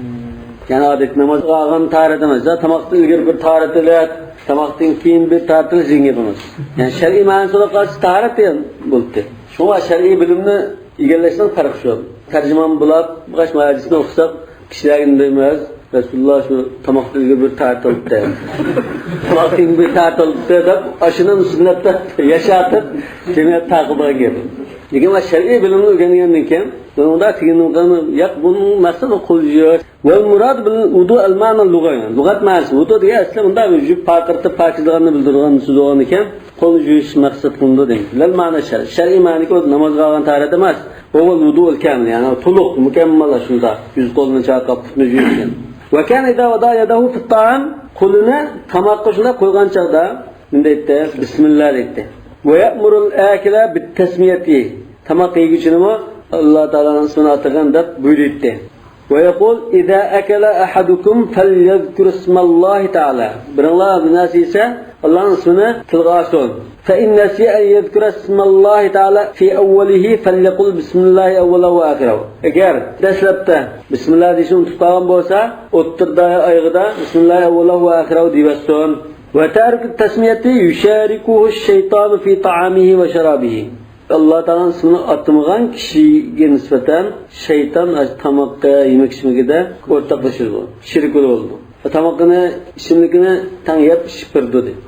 يەنى ئادەتتە ناماز ئالغان تاھارەت ئەمەس، تاماقتىن ئىلگىرى بىر تاھارەت ئېلىپ، تاماقتىن كېيىن بىر تاھارەت ئېلىش دېگەن گەپ ئەمەس. يەنى شەرئىي مەنىسى بولۇپ قالسا تاھارەت دېگەن بولدى. شۇڭا شەرئىي بىلىمنى ئىگىلەشنىڭ پەرقى شۇ. تەرجىمان بولاپ، بىر قانچە ھەدىسنى ئوقۇساق، كىشىلەرگە نېمە دەيمىز؟ رەسۇلۇللا شۇ تاماقتىن ئىلگىرى بىر تارت ئالدى. تاماقتىن بىر تارت ئالدى دەپ، ئاشۇنى سۈننەتتە ياشاتىپ، جەمئىيەت تارقىتىدىغان گەپ. لېكىن مانا شەرئىي بىلىمنى ئۆگەنگەندىن كېيىن، بۇنىڭدا تېگىنىڭ ياق، بۇنىڭ مەقسىتى قول يۇيۇش. والمراد بالوضوء المعنى اللغوي. لۇغەت مەنىسى، ۋۇدۇ دېگەن ئەسلى ئۇنداق يۇيۇپ پارقىرىتىپ پاكىزلىغاننى بىلدۈرىدىغان سۆز بولغاندىكىن، قول يۇيۇش مەقسەت قىلىنىدۇ دەيمىز. لا المعنى الشرعي. شەرئىي مەنىدىكى نامازغا ئالغان تاھارەت ئەمەس. وهو الوضوء الكامل، يەنى تولۇق، مۇكەممەل شۇنداق. يۈز قولنى چايقاپ، پۇتنى يۇيۇش. وكان إذا وضع يده في الطعام، قولىنى تاماققا شۇنداق قويغان چاغدا، مۇنداق دەيتتى، بىسمىللا دەيتتى. ويأمر الآكل بالتسمية. تاماق يېگۈچىنىمۇ ئاللا تائالانىڭ ئىسمىنى ئاتىغىن دەپ بۇيرۇيتتى. ويقول إذا أكل أحدكم فليذكر اسم الله تعالى. بىرىڭلار بىر نەرسە يېسە، ئاللانىڭ ئىسمىنى تىلغا ئالسۇن. فإن نسي أن يذكر اسم الله تعالى في أوله فليقل بسم الله أوله وآخره. ئەگەر دەسلەپتە بىسمىللا دېيىشنى ئۇنتۇپ قالغان بولسا، ئوتتۇرىدا، ئايىغىدا بىسمىللا ئەۋۋەلۇ ۋە ئاخىرەۋ دېيىۋەتسۇن. وتارك التسمية يشاركه الشيطان في طعامه وشرابه. ئاللا تائالانىڭ ئىسمىنى ئاتىمىغان كىشىگە نىسبەتەن شەيتان تاماققا، يېمەك ئىچمىكىدە ئورتاقلىشىدۇ، شېرىك بولىدۇ. تامىقىنى، ئىچىملىكىنى تەڭ يەپ ئىچىپ بېرىدۇ، دەيدۇ.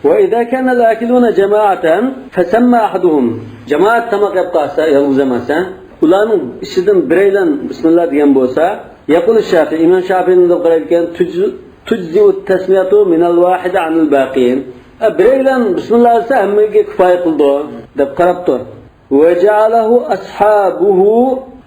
وإذا كان الآكلون جماعة فسمى أحدهم. جامائەت تاماق يەپ قالسا، يالغۇز يەمەسە، ئۇلارنىڭ ئىچىدىن بىرەيلەن بىسمىللا دېگەن بولسا، يقول الشافعي، ئىمام شافىئىي مۇنداق قارايدىكەن، تجز-، تجزئ التسمية من الواحد عن الباقين. ھە، بىرەيلەن بىسمىللا دېسە، ھەممىگە كۇپايە قىلىدۇ، دەپ قاراپتۇ. وجعله أصحابه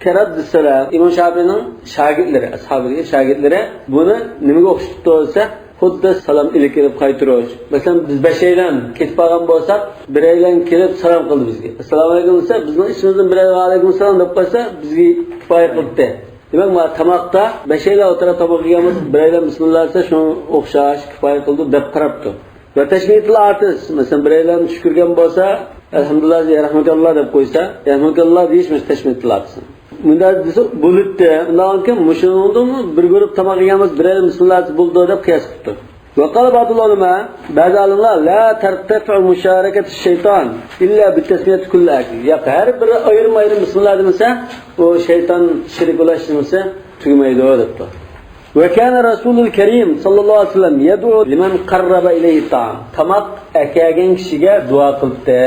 كرد السلام. ئىمام شافىئىنىڭ شاگىرتلىرى، ئەسھابى دېگەن شاگىرتلىرى بۇنى نېمىگە ئوخشىتىپتۇ دېسە، خۇددى سالام ئېلىپ كېلىپ قايتۇرۇش. مەسىلەن، بىز بەشەيلەن كېتىپ قالغان بولساق، بىرەيلەن كېلىپ سالام قىلدى بىزگە. ئەسسالامۇئەلەيكۇم دېسە، بىزنىڭ ئىچىمىزدىن بىرەيلەن ۋەئەلەيكۇم سالام دەپ قالسا، بىزگە كۇپايە قىلدى. دېمەك، مانا تاماقتا بەشەيلەن ئوتتۇرا تاماق يېگەن بولسا، بىرەيلەن بىسمىللا دېسە، شۇڭا ئوخشاش كۇپايە قىلىدۇ دەپ قاراپتۇ. ۋە تەشمىتىل ئاتىس، مەسىلەن، بىرەيلەن چۈشكۈرگەن بولسا، ئەلھەمدۇلىللا، يەرھەمۇكەللا دەپ قويسا، يەرھەمۇكەللا دېيىش مۇشۇ تەشمىتىل ئاتىس. مۇنداق دېسە بولۇپتۇ. ئۇنداق كېيىن مۇشۇنىڭدىمۇ بىر گۇرۇپ تاماق يېگەن بولسا، بىرەيلەن بىسمىللا دېسە بولىدۇ دەپ قىياس قىپتۇ. وقال بعض العلماء، بەزى ئالىملار، لا ترتفع مشاركة الشيطان إلا بتسمية كل آكل. ياق، ھەر بىرى ئايرىم-ئايرىم بىسمىللا دېمىسە، ئۇ شەيتان شېرىك بولۇش دېمىسە تۈگىمەيدۇ دەپتۇ. وكان رسول الكريم صلى الله عليه وسلم يدعو لمن قرب إليه الطعام. تاماق ئەكەلگەن كىشىگە دۇئا قىلىپتۇ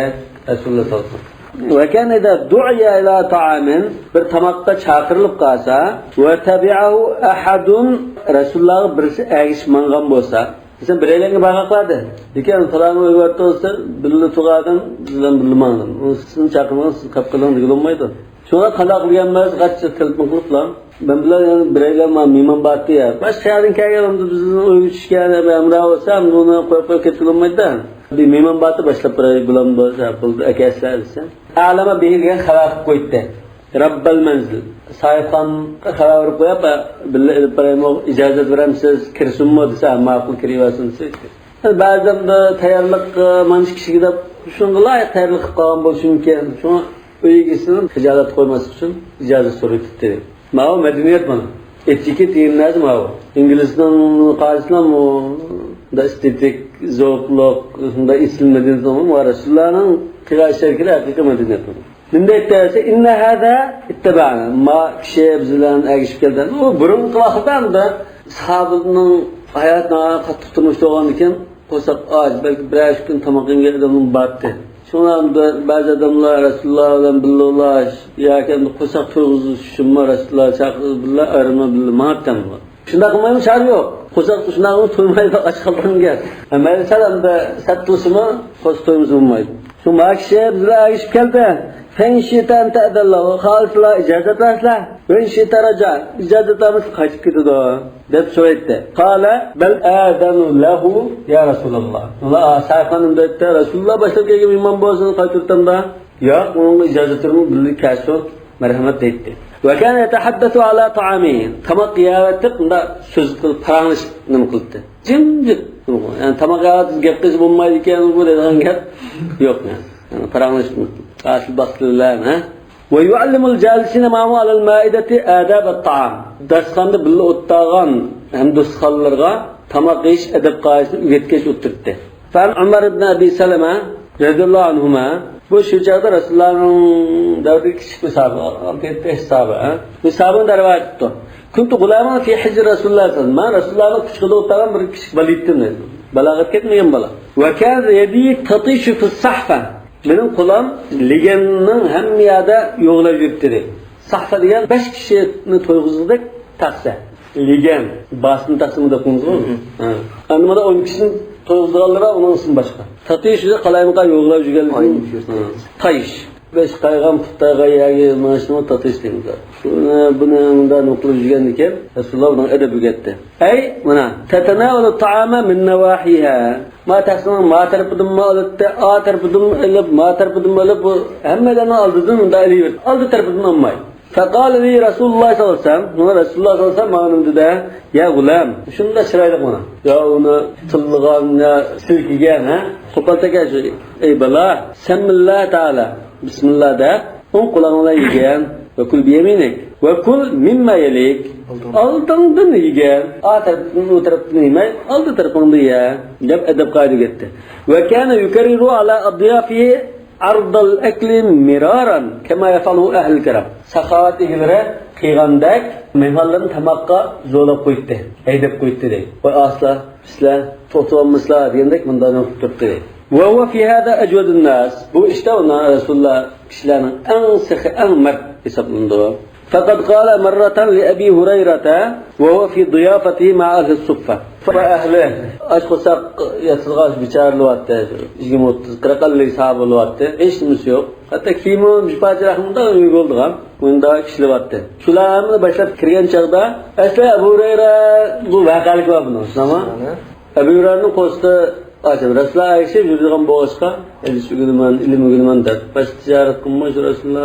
رەسۇلۇللا ساللاللاھۇ ئەلەيھى ۋەسەللەم. وكان إذا دعي إلى طعام، بىر تاماققا چاقىرىلىپ قالسا، وتبعه أحد، رەسۇلۇللاغا بىرسى ئەگىشىپ ماڭغان بولسا، مەسىلەن، بىرەيلەنگە بارغاقلاردى. لېكىن پالان ئۆيگە بارىدۇ دېسە، بىللە تۇرغان ئادەم بىلەن بىللە ماڭىدۇ. ئۇ سىزنى چاقىرمىغان، سىز قاپقىلىڭ دېگىلى بولمايدۇ. شۇڭا قانداق قىلغان بولسا، قاچا تېلېفون قىلىپلا. مەن بىلەن يەنە بىرەيلەن مانا مېھمان بارتى يا. باشقا شەھەردىن كەلگەن ئەمدى بىزنىڭ ئۆيگە چۈشكەن يا بىر ھەمراھ بولسا، ئەمدى ئۇنى قويۇپ قويۇپ كەتكىلى بولمايدۇ. بىر مېھمان بارتى باشلاپ بىرەي بولام بولسا، بولدى ئەكەلسىلەر دېسە. ئەلەمە بېھى دېگەن خەۋەر قىلىپ قويدى. رەببەل مەنزىل. ساھىبخانغا خەۋەر بېرىپ قويۇپ، بىللە ئېلىپ بېرەيمۇ، ئىجازەت بېرەمسىز، كىرسۇنمۇ دېسە، ماقۇل، كىرىۋەرسۇن دېسە. بەزىدە تەييارلىق، ئە، مانچە كىشىگە دەپ، شۇنىڭغا لايىق تەييارلىق قىلىپ قالغان بولۇشى مۇمكىن. شۇڭا ئۆي ئىگىسىدىن خىجالەت قويماسلىق ئۈچۈن ئىجازەت سورىۋېتىپتۇ. ماۋۇ مەدەنىيەت مانا. ئېتىكېت دېگەن نەرسە ماۋۇ. ئىنگلىزنىڭ قارىسىلا مۇنداق ئېستېتىك، زوقلۇق، شۇنداق ئېسىل مەدەنىيەت ماۋۇ. رەسۇلۇللانىڭ قىلغان ئىشلىرى ھەقىقىي مەدەنىيەت مانا. نېمە دەيتتى دېسە، إن هذا اتبعنا. ما كىشى بىز بىلەن ئەگىشىپ كەلدى. ئۇ بۇرۇنقى ۋاقىتتا ئەمدى ساھابىنىڭ ھاياتى ناھايىتى قاتتىق تۇرمۇشتا بولغاندىكىن، قورساق ئاچ، بەلكى بىرەر ئىككى كۈن تاماق يېگەن ئادەممۇ بارتى. شۇڭا ئەمدى بەزى ئادەملار رەسۇلۇللا بىلەن بىللە بولۇش ياكى ئەمدى قورساق تويغۇزۇش ئۈچۈنمۇ رەسۇلۇللا چاقىرىپ بىللە، ئايرىلماي بىللە ماڭاتتى ئەمدى. شۇنداق قىلمايمۇ چارە يوق. قورساق شۇنداقمۇ تويمايدۇ، ئاچ قالغان گەپ. مەيلى سەل ئەمدى سەت قىلسىمۇ، قورساق تويمىسا بولمايدۇ. شۇ ما كىشى بىز بىلەن ئەگىشىپ كەلدى. فإن شئت أن تأذن له، خالىسىلا ئىجازەت بەرسىلە. وإن شئت رجع، ئىجازەت بەرمىسە قايتىپ كېتىدۇ، دەپ سورايتتى. قال بل آذن له يا رسول الله. ئۇلار ساھىبخانىم دەيتتى، رەسۇلۇللا باشلاپ كەلگەن مېھمان بولسۇن، قايتۇرتامدا. ياق، ئۇنىڭغا ئىجازەت بەرمەڭ، بىللە كەلسۇن، مەرھەمەت دەيتتى. وكان يتحدث على طعامه. تاماق يەۋېتىپ، مۇنداق سۆز قىلىپ، پاراڭلىشىپ نېمە قىلاتتى. جىمجىت. يەنى تاماق يەۋېتىپ گەپ قىلسا بولمايدىكەن، بۇ دەيدىغان گەپ يوق. يەنى پاراڭلىشىپ، ئاسىل باقتى بىلەن، ھە؟ ويعلم الجالسين معه على المائدة آداب الطعام. داستىخاندا بىللە ئولتۇرغان ھەمدۇستخانلىرىغا تاماق يېيىش ئەدەپ-قائىدىسىنى ئۆگەتكەچ ئولتۇرتتى. فعن عمر بن أبي سلمة رضي الله عنهما، بۇ شۇ چاغدا رەسۇلۇللانىڭ دەۋرىدىكى كىچىك بىر ساھابە، ئالتە يەتتە ياش ساھابە، ھە؟ بۇ ساھابە مۇنداق رىۋايەت قىپتۇ. كنت غلاما في حجر رسول الله صلى الله عليه وسلم. مەن رەسۇلۇللانىڭ قۇچىقىدا ئولتۇرغان بىر كىچىك بالا ئىدىم دەيدۇ. بالاغەت كەتمىگەن بالا. وكانت يدي تطيش في الصحفة. مېنىڭ قولۇم لېگەننىڭ ھەممە يەردە يوغىلاپ يۈرۈپتۇ دەيدۇ. ساھفا دېگەن بەش كىشىنى تويغۇزغۇدەك تەخسە. لېگەن، باسما تەخسىمۇ دەپ قويىمىزغۇ. ھە. ئەمدى مانا ئون كىشىنى تويغۇزغانلىرى ئۇنىڭ ئىسمى باشقا. تاتىيىش دېگەن قالايمىقان يوغىلاپ يۈرگەنلىكى. ھە. تايىش. بەش قايغان، پۇت تايغان يەرگە مېڭىشنىمۇ تاتىيىش دەيمىز. شۇنى، بۇنى مۇنداق نېمە قىلىپ يۈرگەندىكىن، رەسۇلۇللا بۇنىڭغا ئەدەپ ئۆگەتتى. ئەي، مانا، تەتەناۋۇلۇ تائامە مىن نەۋاھىھا. ما تەخسىنىڭ ما تەرىپىدىنمۇ ئېلىپتى، ئا تەرىپىدىنمۇ ئېلىپ، ما تەرىپىدىنمۇ ئېلىپ، بۇ ھەممەيلەننىڭ ئالدىدىن مۇنداق ئېلىۋېرىپ، ئالدى تەرىپىدىن ئالماي. فقال لي رسول الله صلى الله عليه وسلم، مانا رەسۇلۇللا ساللاللاھۇ ئەلەيھى ۋەسەللەم ماڭا نېمە دېدى؟ يا غۇلام، شۇنداق چىرايلىق مانا. يا ئۇنى تىللىغان، يا سىلكىگەن، ھە؟ قوپال تەكەن شۇ. ئەي بالا، سەممىللا تائالا، بىسمىللا دەپ، ئوڭ قولۇڭ بىلەن يېگىن. وكل بيمينك. وكل مما يليك. ئالدىڭدىن يېگىن. ئا تەرەپتىن، ئۇ تەرەپتىن يېمەي، ئالدى تەرىپىڭدىن يە، دەپ ئەدەپ قائىدە ئۆگەتتى. وكان يكرر على أضيافه عرض الأكل مرارا كما يفعله أهل الكرم. ساخاۋەت ئىگىلىرى قىلغاندەك مېھمانلىرىنى تاماققا زورلاپ قوياتتى، ھەيدەپ قوياتتى دەيدۇ. ۋاي ئاسلا، پىسلە، توختىۋالمىسىلا دېگەندەك مۇنداق قىلىپ تۇراتتى دەيدۇ. وهو في هذا أجود الناس. بۇ ئىشتا ئۇنىڭ رەسۇلۇللا كىشىلەرنىڭ ئەڭ سېخىي، ئەڭ مەرد ھېسابلىنىدۇ. فقد قال مرة لأبي هريرة وهو في ضيافته مع أهل الصفة. ئەھلى ئاچ قورساق ياتىدىغان بىچارە بولۇۋاتتى. يىگىرمە، ئوتتۇز، قىرىق، ئەللىك ساھابە بولۇۋاتتى. ھېچ نېمىسى يوق. ھەتتا كىيىمى بىر پارچە رەخنىدا ئۆيگە بولىدىغان. مۇنداق كىشىلەر بارتى. شۇلار ھەممىنى باشلاپ كىرگەن چاغدا، ئەسلى ئەبۇ ھۇرەيرە، بۇ ۋەقەلىك بار بۇنىڭ، شۇنداقمۇ؟ ئەبۇ ھۇرەيرەنىڭ قورسىقى ئاچ. رەسۇلۇللا ئەگىشىپ يۈرىدىغان بولغاچقا، ھەدىس ئۆگىنىمەن، ئىلىم ئۆگىنىمەن دەپ، باشقا تىجارەت قىلماي شۇ رەسۇلۇللا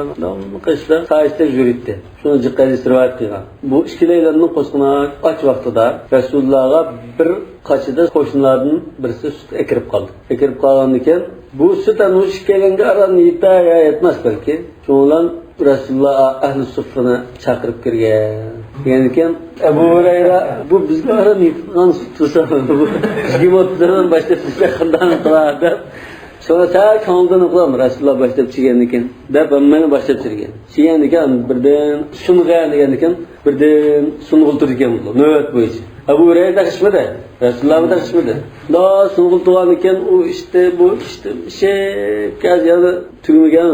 قېشىدا سايىشتەك يۈرىدۇ. شۇنى جىق ھەدىس رىۋايەت قىلغان. بۇ ئىككىلەيلەننىڭ قورسىقىنى ئاچ ۋاقتىدا رەسۇلۇللاغا بىر قاچىدا قوشنىلاردىن بىرسى سۈت ئەكىرىپ قالدى. ئەكىرىپ قالغاندىكىن، بۇ سۈت ئەنە مۇشۇ ئىككىيلەنگە ئاران يېتەر يا يەتمەس بەلكى. شۇنىڭ بىلەن رەسۇلۇللا ئەھلى سۇففىنى چاقىرىپ كىرگەن. دېگەنىكەن، ئەبۇ ھۇرەيرە، بۇ بىزگە ئاران يېتىدىغان سۈت تۇرسا، بۇ بىزگە بولۇپتۇ، باشلاپ تۇرسا قانداق قىلار دەپ. شۇڭا سەل كۆڭلىدىن ئۇقۇلام، رەسۇلۇللا باشلاپ چىگەنىكەن دەپ، ھەممىنى باشلاپ چىگەن. چىگەندىكەن، بىردىن سۇنغان دېگەندىكەن، بىردىن سۇنغىلى تۇرىدىكەن بۇ نۆۋەت بويىچە. ئەبۇ ھۇرەيرە تېخى ئىچمىدى، رەسۇلۇللا تېخى ئىچمىدى. دا سۇنغىلى تۇرغاندىكەن، ئۇ ئىچتى، بۇ ئىچتى، ئىچىپ كەز يەنە تۈگىمىگەن.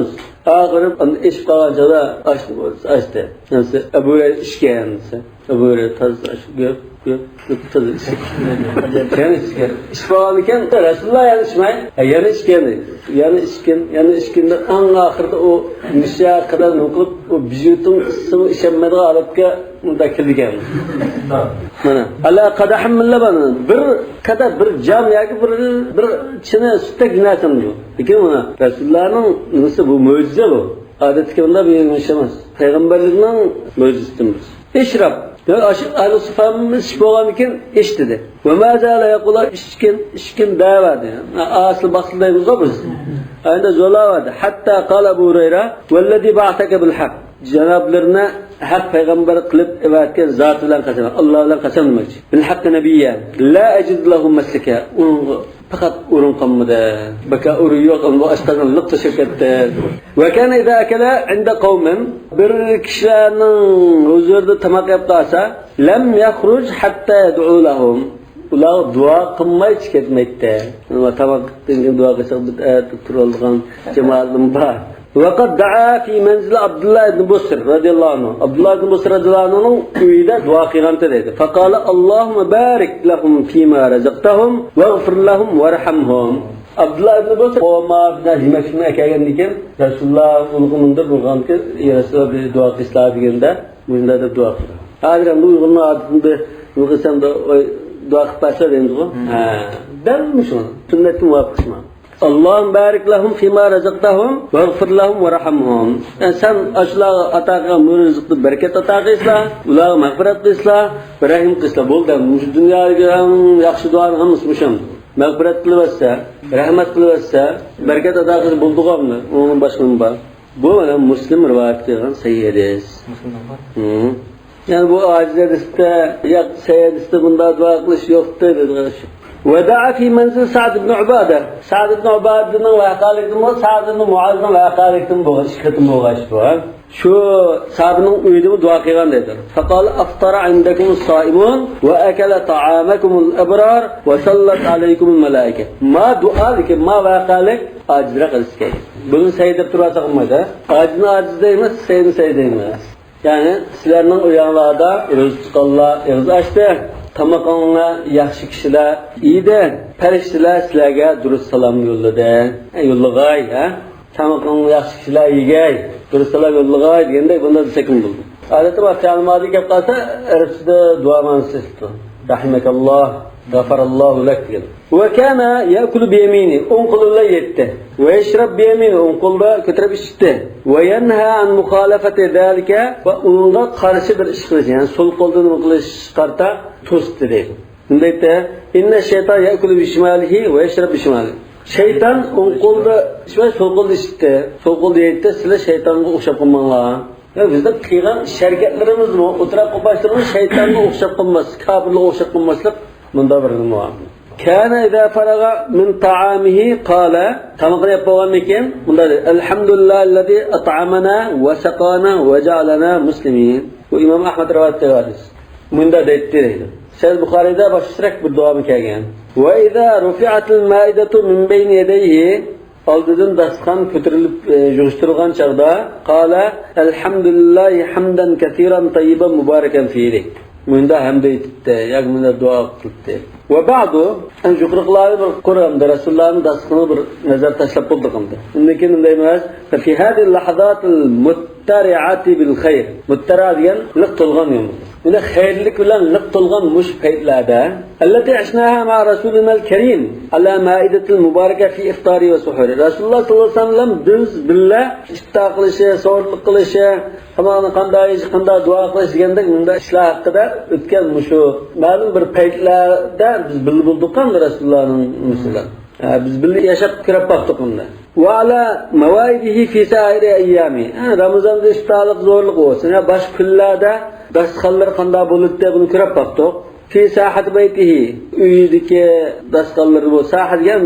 ئاخىرى ئېشىپ قالغان چاغدا ئاچتى، ئاچتى. ئەبۇ ھۇرەيرە ئىچكەن دېسە، ئەبۇ ھۇرەيرە تازا ئاچتى، گۆپ، گۆپ، گۆپ، تازا ئىچكەن. يەنە ئىچكەن. ئىچىپ بولغاندىكەن، رەسۇلۇللا يەنە ئىچمەي، يەنە ئىچكەن. يەنە ئىچكەن، يەنە ئىچكەن. ئەڭ ئاخىرىدا ئۇ نېمە قەدەر نېمە قىلىپ، ئۇ بىر يۇتۇم ئىچسىمۇ ئىچەلمەيدىغان ھالەتكە مۇنداق كېلىدىكەن. مانا، ئەلا قەدەھىم مىن لەبەن، بىر قەدەھ، بىر جام ياكى بىر، بىر چىنە سۈتتەك نەرسە بۇ. لېكىن مانا، رەسۇلۇللانىڭ نېمىسى بۇ، مۆجىزە بۇ. ئادەتتىكى بۇنداق بىر ئىش ئەمەس. پەيغەمبەرلىكنىڭ مۆجىزىسى بۇ. ئىشراب. يا ئاشۇ ئەھلى سۇففامىز ئىچىپ بولغاندىن كېيىن ئىچ دېدى. ۋە ما زالە يەقۇلۇ، ئىچكىن، ئىچكىن دەۋەردى. ئاسىل باقسىل دەيمىزغۇ بىز. ئەندە زولاۋەردى. ھەتتا قال ئەبۇ ھۇرەيرە، ۋەللەزى بەئەسەكە بىل ھەق. جانابلىرىنى ھەق پەيغەمبەر قىلىپ ئەۋەتكەن زاتى بىلەن قەسەم، ئاللا بىلەن قەسەم دېمەكچى. بىل ھەققى نەبىييە. لا ئەجىدۇ لەھۇ مەسلىكە. ئۇنىڭغا پەقەت ئورۇن قالمىدى. بەكا ئورۇن يوق، ئەمما ئاشقازان لىق توشۇپ كەتتى. ۋە كان ئىزا ئەكەلە ئىندە قەۋمىن، بىر كىشىلەرنىڭ ھۇزۇرىدا تاماق يەپ قالسا، لەم يەخرۇج ھەتتا يەدئۇ لەھۇم. ئۇلارغا دۇئا قىلمايچە كەتمەيتتى. تاماق يەپتىن كېيىن دۇئا قىلساق بىدئەت دەپ تۇرۇۋالىدىغان جامائەتلىرىمۇ بار. ۋەقەد دەئا فى مەنزىلى ئابدۇللا ئىبنى بۇسر رەزىياللاھۇ ئەنھۇ. ئابدۇللا ئىبنى بۇسر رەزىياللاھۇ ئەنھۇنىڭ ئۆيىدە دۇئا قىلغانتى دەيدۇ. فەقالە، ئاللاھۇممە بارىك لەھۇم فىما رەزەقتەھۇم ۋەغفىر لەھۇم ۋەرھەمھۇم. ئابدۇللا ئىبنى بۇسر قوما بىلەن يېمەكلىكنى ئەكەلگەندىن كېيىن، رەسۇلۇللا ئۇنىڭغا مۇنداق بولغانكى، يا رەسۇلۇللا، بىر دۇئا قىلسىلا دېگەندە، مۇنداق دەپ دۇئا قىلدى. ھازىر ئەمدى ئۇيغۇرنىڭ ئادىتىنى بىر نېمە قىلسام، بىر دۇئا قىلىپ بەرسە دەيمىزغۇ. ھە. دەل مۇشۇ. سۈننەتتىن مۇۋاپىق شۇ. اللهم بارك لهم فيما رزقتهم واغفر لهم وارحمهم. يەنى سەن ئاشۇلارغا ئاتا قىلغان مول رىزىقتا بەرىكەت ئاتا قىلسىلا، ئۇلارغا مەغپىرەت قىلسىلا، رەھىم قىلسىلا. بولدى، مۇشۇ دۇنيادىكى ئەڭ ياخشى دۇئانىڭ ھەممىسى مۇشۇ. مەغپىرەت قىلىۋەتسە، رەھمەت قىلىۋەتسە، بەرىكەت ئاتا قىلسا بولدىغۇ ئەمدى. ئۇنىڭدىن باشقا نېمە بار؟ بۇ مانا مۇسلىم رىۋايەت قىلغان سەھىھ ھەدىس. مۇسلىمدا بار. ھىم. يەنى بۇ ئاجىز ھەدىستە، ياق، سەھىھ ھەدىستە بۇنداق دۇئا قىلىش يوقتى دېدى. ۋەدەئە فى مەنزىل سەئد ئىبن ئۇبادە. سەئد ئىبن ئۇبادىنىڭ ۋەقەلىكتىن بولغان، سەئد ئىبن مۇئازنىڭ ۋەقەلىكتىن بولغان، ئىككى قېتىم بولغان ئىش بۇ. شۇ سەھابىنىڭ ئۆيىدىمۇ دۇئا قىلغان دەيدۇ. فقال، أفطر عندكم الصائمون وأكل طعامكم الأبرار وصلت عليكم الملائكة. ما دۇئالىكى، ما ۋەقەلىك ئاجىزراق ھەدىسكەن. بۇنى سەھىھ دەپ تۇرۇۋالساق بولمايدۇ. ئاجىزنى ئاجىز دەيمىز، سەھىھنى سەھىھ دەيمىز. يەنى سىلەرنىڭ ئۆيۈڭلاردا رىزقىقانلار ئېغىز ئاچتى، تامىقىڭلار ياخشى كىشىلەر يېدى، پەرىشتىلەر سىلەرگە دۇرۇت سالام يوللىدى. يوللىغاي، ھە؟ تامىقىڭنى ياخشى كىشىلەر يېگەي، دۇرۇت سالام يوللىغاي دېگەندەك بۇنداق دېسەكمۇ بولىدۇ. ئادەتتە بۇ فېئىل مادى كەپ قالسا، ئەرەبچىدە دۇئا مەنىسى ئېيتىلىدۇ. رەھىمەكاللاھ، غەفەراللاھۇ لەك دېگەن. ۋە كانە يەئكۇلۇ بىيەمىنى، ئوڭ قولى بىلەن يەيتتى. ۋە يەشرەب بىيەمىنى، ئوڭ قولدا كۆتۈرۈپ ئىچتى. ۋە يەنھا ئەن مۇخالەفەتى زالىكە، ۋە ئۇنىڭغا قارشى بىر ئىش قىلىش، يەنى سول قولدا نېمە قىلىشقا قارىتا توستى دەيدۇ. بۇنداق دەيتتى، ئىننە شەيتان يەئكۇلۇ بىشىمالىھى ۋە يەشرەب بىشىمالىھى. شەيتان ئوڭ قولدا ئىچمەي، سول قولدا ئىچتى. سول قولدا يەيتتى، سىلەر شەيتانغا ئوخشاپ قالماڭلار. يا، بىزنىڭ قىلغان ئىش ھەرىكەتلىرىمىزمۇ، ئولتۇراپ قوپاشلىرىمىز شەيتانغا ئوخشاپ قالماسلىق، كاپىرلارغا ئوخشاپ قالماسلىق، مۇنداق بىر نېمە بار. كان إذا فرغ من طعامه قال، تامىقىنى يەپ بولغاندىن كېيىن مۇنداق دەيدۇ، الحمد لله الذي أطعمنا وسقانا وجعلنا مسلمين. بۇ ئىمام ئەھمەد رىۋايەت قىلغان ھەدىس. مۇنداق دەيتتى دەيدۇ. سەھىھ بۇخارىيدا باشقىچىراق بىر دۇئامۇ كەلگەن. وإذا رفعت المائدة من بين يديه، ئالدىدىن داستىخان كۆتۈرۈلۈپ، ئى، يىغىشتۇرۇلغان چاغدا، قال، الحمد لله حمدا كثيرا طيبا مباركا فيه. مۇنداق ھەمدە ئېيتتى، ياكى مۇنداق دۇئا قىلدى. وبعد، ئەنە يۇقىرىقىلارنى بىر قۇر ئەمدى، رەسۇلۇللانىڭ داستىخىنىغا بىر نەزەر تاشلاپ بولدۇق ئەمدى. ئۇندىن كېيىن مۇنداق دەيمىز، ففي هذه اللحظات المترعة بالخير. مۇتتەرىئە دېگەن لىق تولغان يوم. مۇنداق خەيرلىك بىلەن لىق تولغان مۇشۇ پەيتلەردە، التي عشناها مع رسولنا الكريم على المائدة المباركة في إفطاره وسحوره. رەسۇلۇللا ساللاللاھۇ ئەلەيھى ۋەسەللەم بىز بىللە ئىپتار قىلىشى، سوغۇرلۇق قىلىشى، تاماقنى قانداق يېيىش، قانداق دۇئا قىلىش دېگەندەك مۇنداق ئىشلار ھەققىدە ئۆتكەن مۇشۇ مەلۇم بىر پەيتلەردە بىز بىللە بولدۇق ئەمدى رەسۇلۇللانىڭ نېمىسى بىلەن. ھە، بىز بىللە ياشاپ كۆرۈپ باقتۇق ئۇنى. ۋە ئالا مەۋائىدىھى فى سائىرى ئەييامى. ھە، رامىزاندا ئىپتارلىق زورلۇق بولسۇن. ھە، باشقا كۈنلەردە داستىخانلىرى قانداق بولىدۇ، بۇنى كۆرۈپ باقتۇق. فى ساھەتى بەيتىھى، ئۆيىدىكى داستىخانلىرى بۇ ساھە دېگەن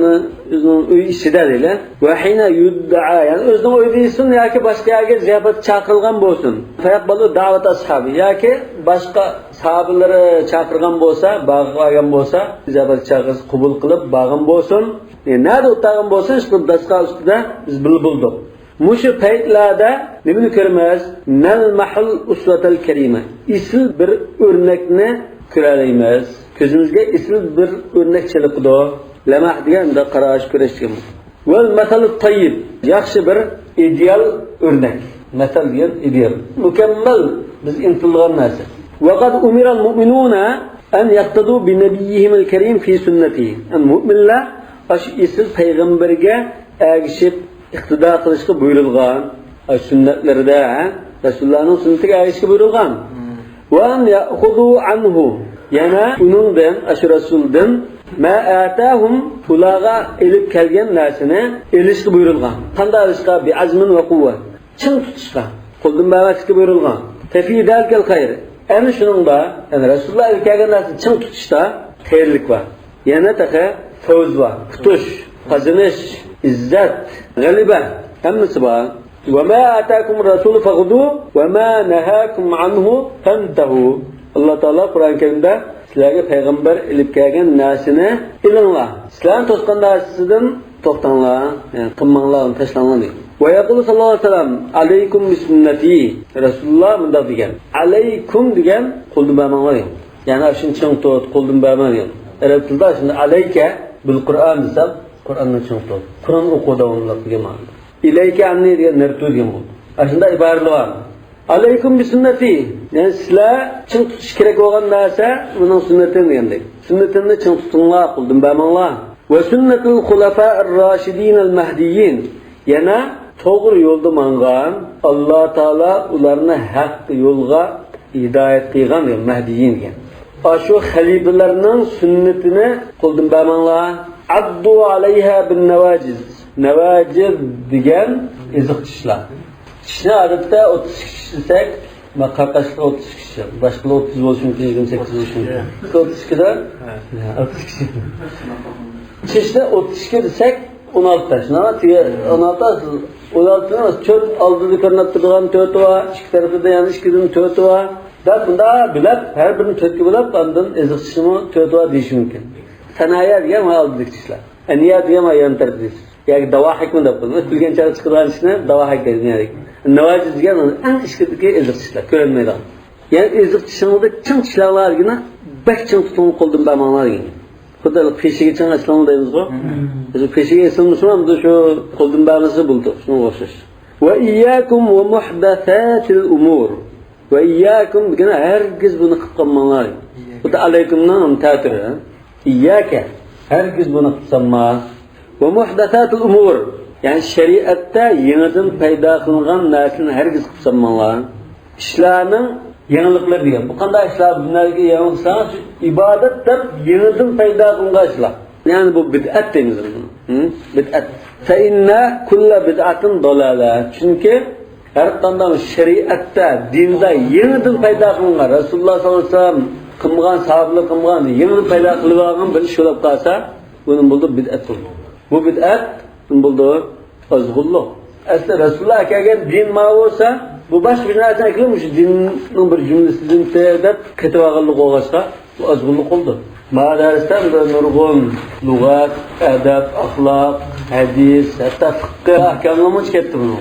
ئۆزىنىڭ ئۆي ئىچىدە دەيلى. ۋە ھىنە يۇددەئا، يەنى ئۆزىنىڭ ئۆيىدە يېسۇن ياكى باشقا يەرگە زىياپەتكە چاقىرىلغان بولسۇن. فەيەقبەلۇ دەۋەت ئەسھابى، ياكى باشقا ساھابىلىرى چاقىرغان بولسا، باغا بارغان بولسا، زىياپەت چاقىرىقى قوبۇل قىلىپ بارغان بولسۇن. ئە، نەدە ئولتۇرغان بولسا، شۇ داستىخان ئۈستىدە بىز بىللە بولدۇق. مۇشۇ پەيتلەردە نېمىنى كۆرىمىز؟ نەلمەھۇل ئۇسۋەتەل كەرىمە. ئېسىل بىر ئۆرنەكنى كۆرەلەيمىز. كۆزىمىزگە ئېسىل بىر ئۆرنەك چېلىقىدۇ. لەمەھ دېگەن ئەمدى قاراش، كۆرۈش دېگەن. ۋەل مەسەلۇت تەييىب. ياخشى بىر ئىدېئال ئۆرنەك. مەسەل دېگەن ئىدېئال. مۇكەممەل بىز ئىنتىلغان نەرسە. ۋەقەد ئۇمىرەل مۇئمىنۇنە ئەن يەقتەدۇ بىنەبىييىھىمىل كەرىم فى سۈننەتىھى. يەنى مۇئمىنلار ئاشۇ ئېسىل پەيغەمبەرگە ئەگىشىپ ئىقتىدا قىلىشقا بۇيرۇلغان. ئاشۇ سۈننەتلىرىدە، ھە؟ رەسۇلۇللانىڭ سۈننىتىگە ئەگىشىشكە بۇيرۇلغان. ۋە ئەن يەخۇزۇ ئەنھۇ. يەنە ئۇنىڭدىن، ئاشۇ رەسۇلدىن، مە ئاتاھۇم، ئۇلارغا ئېلىپ كەلگەن نەرسىنى ئېلىشقا بۇيرۇلغان. قانداق ئېلىشقا؟ بىئەزمىن ۋە قۇۋۋە. چىڭ تۇتۇشقا، قولدىن بەرمەسلىككە بۇيرۇلغان. فەفى زالىكەل خەير. ئەنە شۇنىڭدا، يەنى رەسۇلۇللا ئېلىپ كەلگەن نەرسىنى چىڭ تۇتۇشتا خەيرلىك بار. يەنە تېخى فەۋز بار، ئۇتۇش، قازىنىش، ئىززەت، غەلىبە، ھەممىسى بار. ۋە ما ئاتاكۇم رەسۇلۇ فەخۇزۇ ۋە ما نەھاكۇم ئەنھۇ فەنتەھۇ. ئاللا تائالا قۇرئان كەرىمدە سىلەرگە پەيغەمبەر ئېلىپ كەلگەن نەرسىنى ئېلىڭلار. سىلەرنى توسقان نەرسىدىن توختاڭلار، يەنى قىلماڭلار، ئۇنى تاشلاڭلار دەيدۇ. ۋە يەقۇلۇ ساللاللاھۇ ئەلەيھى ۋەسەللەم، ئەلەيكۇم بىسۈننەتى. رەسۇلۇللا مۇنداق دېگەن، ئەلەيكۇم دېگەن، قولدىن بەرمەڭلار دېگەن. يەنى شۇنى چىڭ تۇت، قولدىن بەرمە دېگەن. ئەرەب تىلىدا شۇنداق، ئەلەيكە بىل قۇرئان دېسەم، قۇرئاننى چىڭ تۇت، قۇرئان ئوقۇ داۋاملىق دېگەن مەنىدە. ئىلەيكە ئەننى دېگەن، نەرتۇ دېگەن بولىدۇ. ئاشۇنداق ئىبارىلەر بار. ئەلەيكۇم بىسۈننەتى. يەنى سىلەر چىڭ تۇتۇش كېرەك بولغان نەرسە مېنىڭ سۈننىتىم دېگەندەك. سۈننىتىمنى چىڭ تۇتۇڭلار، قولدىن بەرمەڭلار. ۋە سۈننەتىل خۇلەفائىر راشىدىنەل مەھدىيين. يەنە توغرا يولدا ماڭغان، ئاللا تائالا ئۇلارنى ھەق يولغا ھىدايەت قىلغان دېگەن، مەھدىيين دېگەن. ئاشۇ خەلىپىلەرنىڭ سۈننىتىنى قولدىن بەرمەڭلار. ئەددۇ ئەلەيھا بىن نەۋاجىز. نەۋاجىز دېگەن ئېزىق چىشلار. چىشنى ئادەتتە ئوتتۇز ئىككى چىش دېسەك، مانا قاقاشلىق ئوتتۇز ئىككى چىش، باشقىلار ئوتتۇز بولۇشى مۇمكىن، يىگىرمە سەككىز بولۇشى مۇمكىن. ئوتتۇز ئىككىدە؟ ھە. ئوتتۇز ئىككى. چىشنى ئوتتۇز ئىككى دېسەك، ئون ئالتە، شۇنداقمۇ؟ تېگى ئون ئالتە، ئون ئالتە ئەمەس، تۆت ئالدىدا كۆرۈنۈپ تۇرىدىغان تۆتى بار، ئىككى تەرىپىدە يەنە ئىككىدىن تۆتى بار دەپ، بۇنداق بۆلۈپ، ھەر بىرىنى تۆتكە بۆلۈپ، ئاندىن ئېزىق چىشىمۇ تۆتى بار دېيىشى مۇمكىن. سانايا دېگەن مانا ئالدىدىكى چىشلار. ئەنىيا دېگەن مانا يان تەرىپىدىكى چىش. ياكى داۋاھىكمۇ دەپ قويىمىز. بىلگەن چاغدا چىقىدىغان چىشنى داۋاھىك دەيدۇ. نەۋاجىز دېگەن ئەڭ ئىچكىرىدىكى ئېزىق چىشلار، كۆرۈنمەيدىغان. يەنى ئېزىق چىشىڭىزدا چىڭ چىشلەڭلارگىنا، بەك چىڭ تۇتۇڭ، قولدىن بەرمەڭلار دېگەن. خۇددى پېشىگە چىڭ ئېسىلىڭ دەيمىزغۇ. مم. بىز پېشىگە ئېسىلمىسىمۇ ئەمدى شۇ قولدىن بەرمىسە بولىدۇ. شۇنىڭغا ئوخشاش. ۋە ئىيياكۇم ۋە مۇھدەساتىل ئۇمۇر. ۋە ئىيياكۇم دېگەن ھەرگىز بۇنى قىلىپ قالماڭلار. خۇددى ئەلەيكۇمنىڭ تەتۈرى. ئىيياكە. ھەرگىز بۇنى قىلىپ قالما. ۋە مۇھدەساتىل ئۇمۇر. يەنى شەرىئەتتە يېڭىدىن پەيدا قىلىنغان نەرسىنى ھەرگىز قىلىپ قالماڭلار. ئىشلارنىڭ يېڭىلىقلىرى دېگەن. بۇ قانداق ئىشلار؟ بۇنىڭدىكى يېڭىلىق دېسەڭ، شۇ ئىبادەت دەپ يېڭىدىن پەيدا قىلىنغان ئىشلار. يەنى بۇ بىدئەت دەيمىز بۇنى. ھە؟ بىدئەت. فەئىننە كۇللە بىدئەتىن دالالە. چۈنكى ھەر قانداق شەرىئەتتە، دىندا يېڭىدىن پەيدا قىلىنغان، رەسۇلۇللا ساللاللاھۇ ئەلەيھى ۋەسەللەم قىلمىغان، ساھابىلەر قىلمىغان، يېڭىدىن پەيدا قىلىۋالغان بىر ئىش بولۇپ قالسا، بۇنى بولدى بىدئەت بولدى. بۇ بىدئەت بۇنى بولدى ئازغۇنلۇق. ئەسلى رەسۇلۇللا ئەكەلگەن دىن مانا بولسا، بۇ باشقا بىر نەرسە ئەكىلىپ، مۇشۇ دىننىڭ بىر جۈملىسىدىن دەپ قېتىۋالغانلىق بولغاچقا، بۇ ئازغۇنلۇق بولدى. مانا دەرستە بىر نۇرغۇن لۇغەت، ئەدەب، ئەخلاق، ھەدىس، ھەتتا فىققە ئەھكاملىرىمۇ كەتتى بۇنىڭ.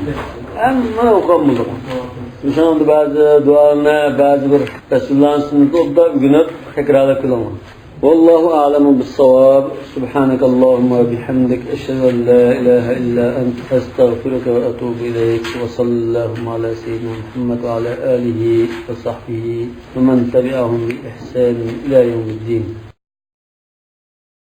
ھەممە ئوقۇغان بولدۇق. شۇنىڭدا بەزى دۇئانى، بەزى بىر رەسۇلۇللانىڭ سۈننىتىنى ئوبدان ئۆگىنىپ، تەكرارلاپ كېلىڭلار. والله أعلم بالصواب. سبحانك اللهم وبحمدك، أشهد أن لا إله إلا أنت، أستغفرك وأتوب إليك. وصلى اللهم على سيدنا محمد وعلى آله وصحبه ومن تبعهم بإحسان إلى يوم الدين.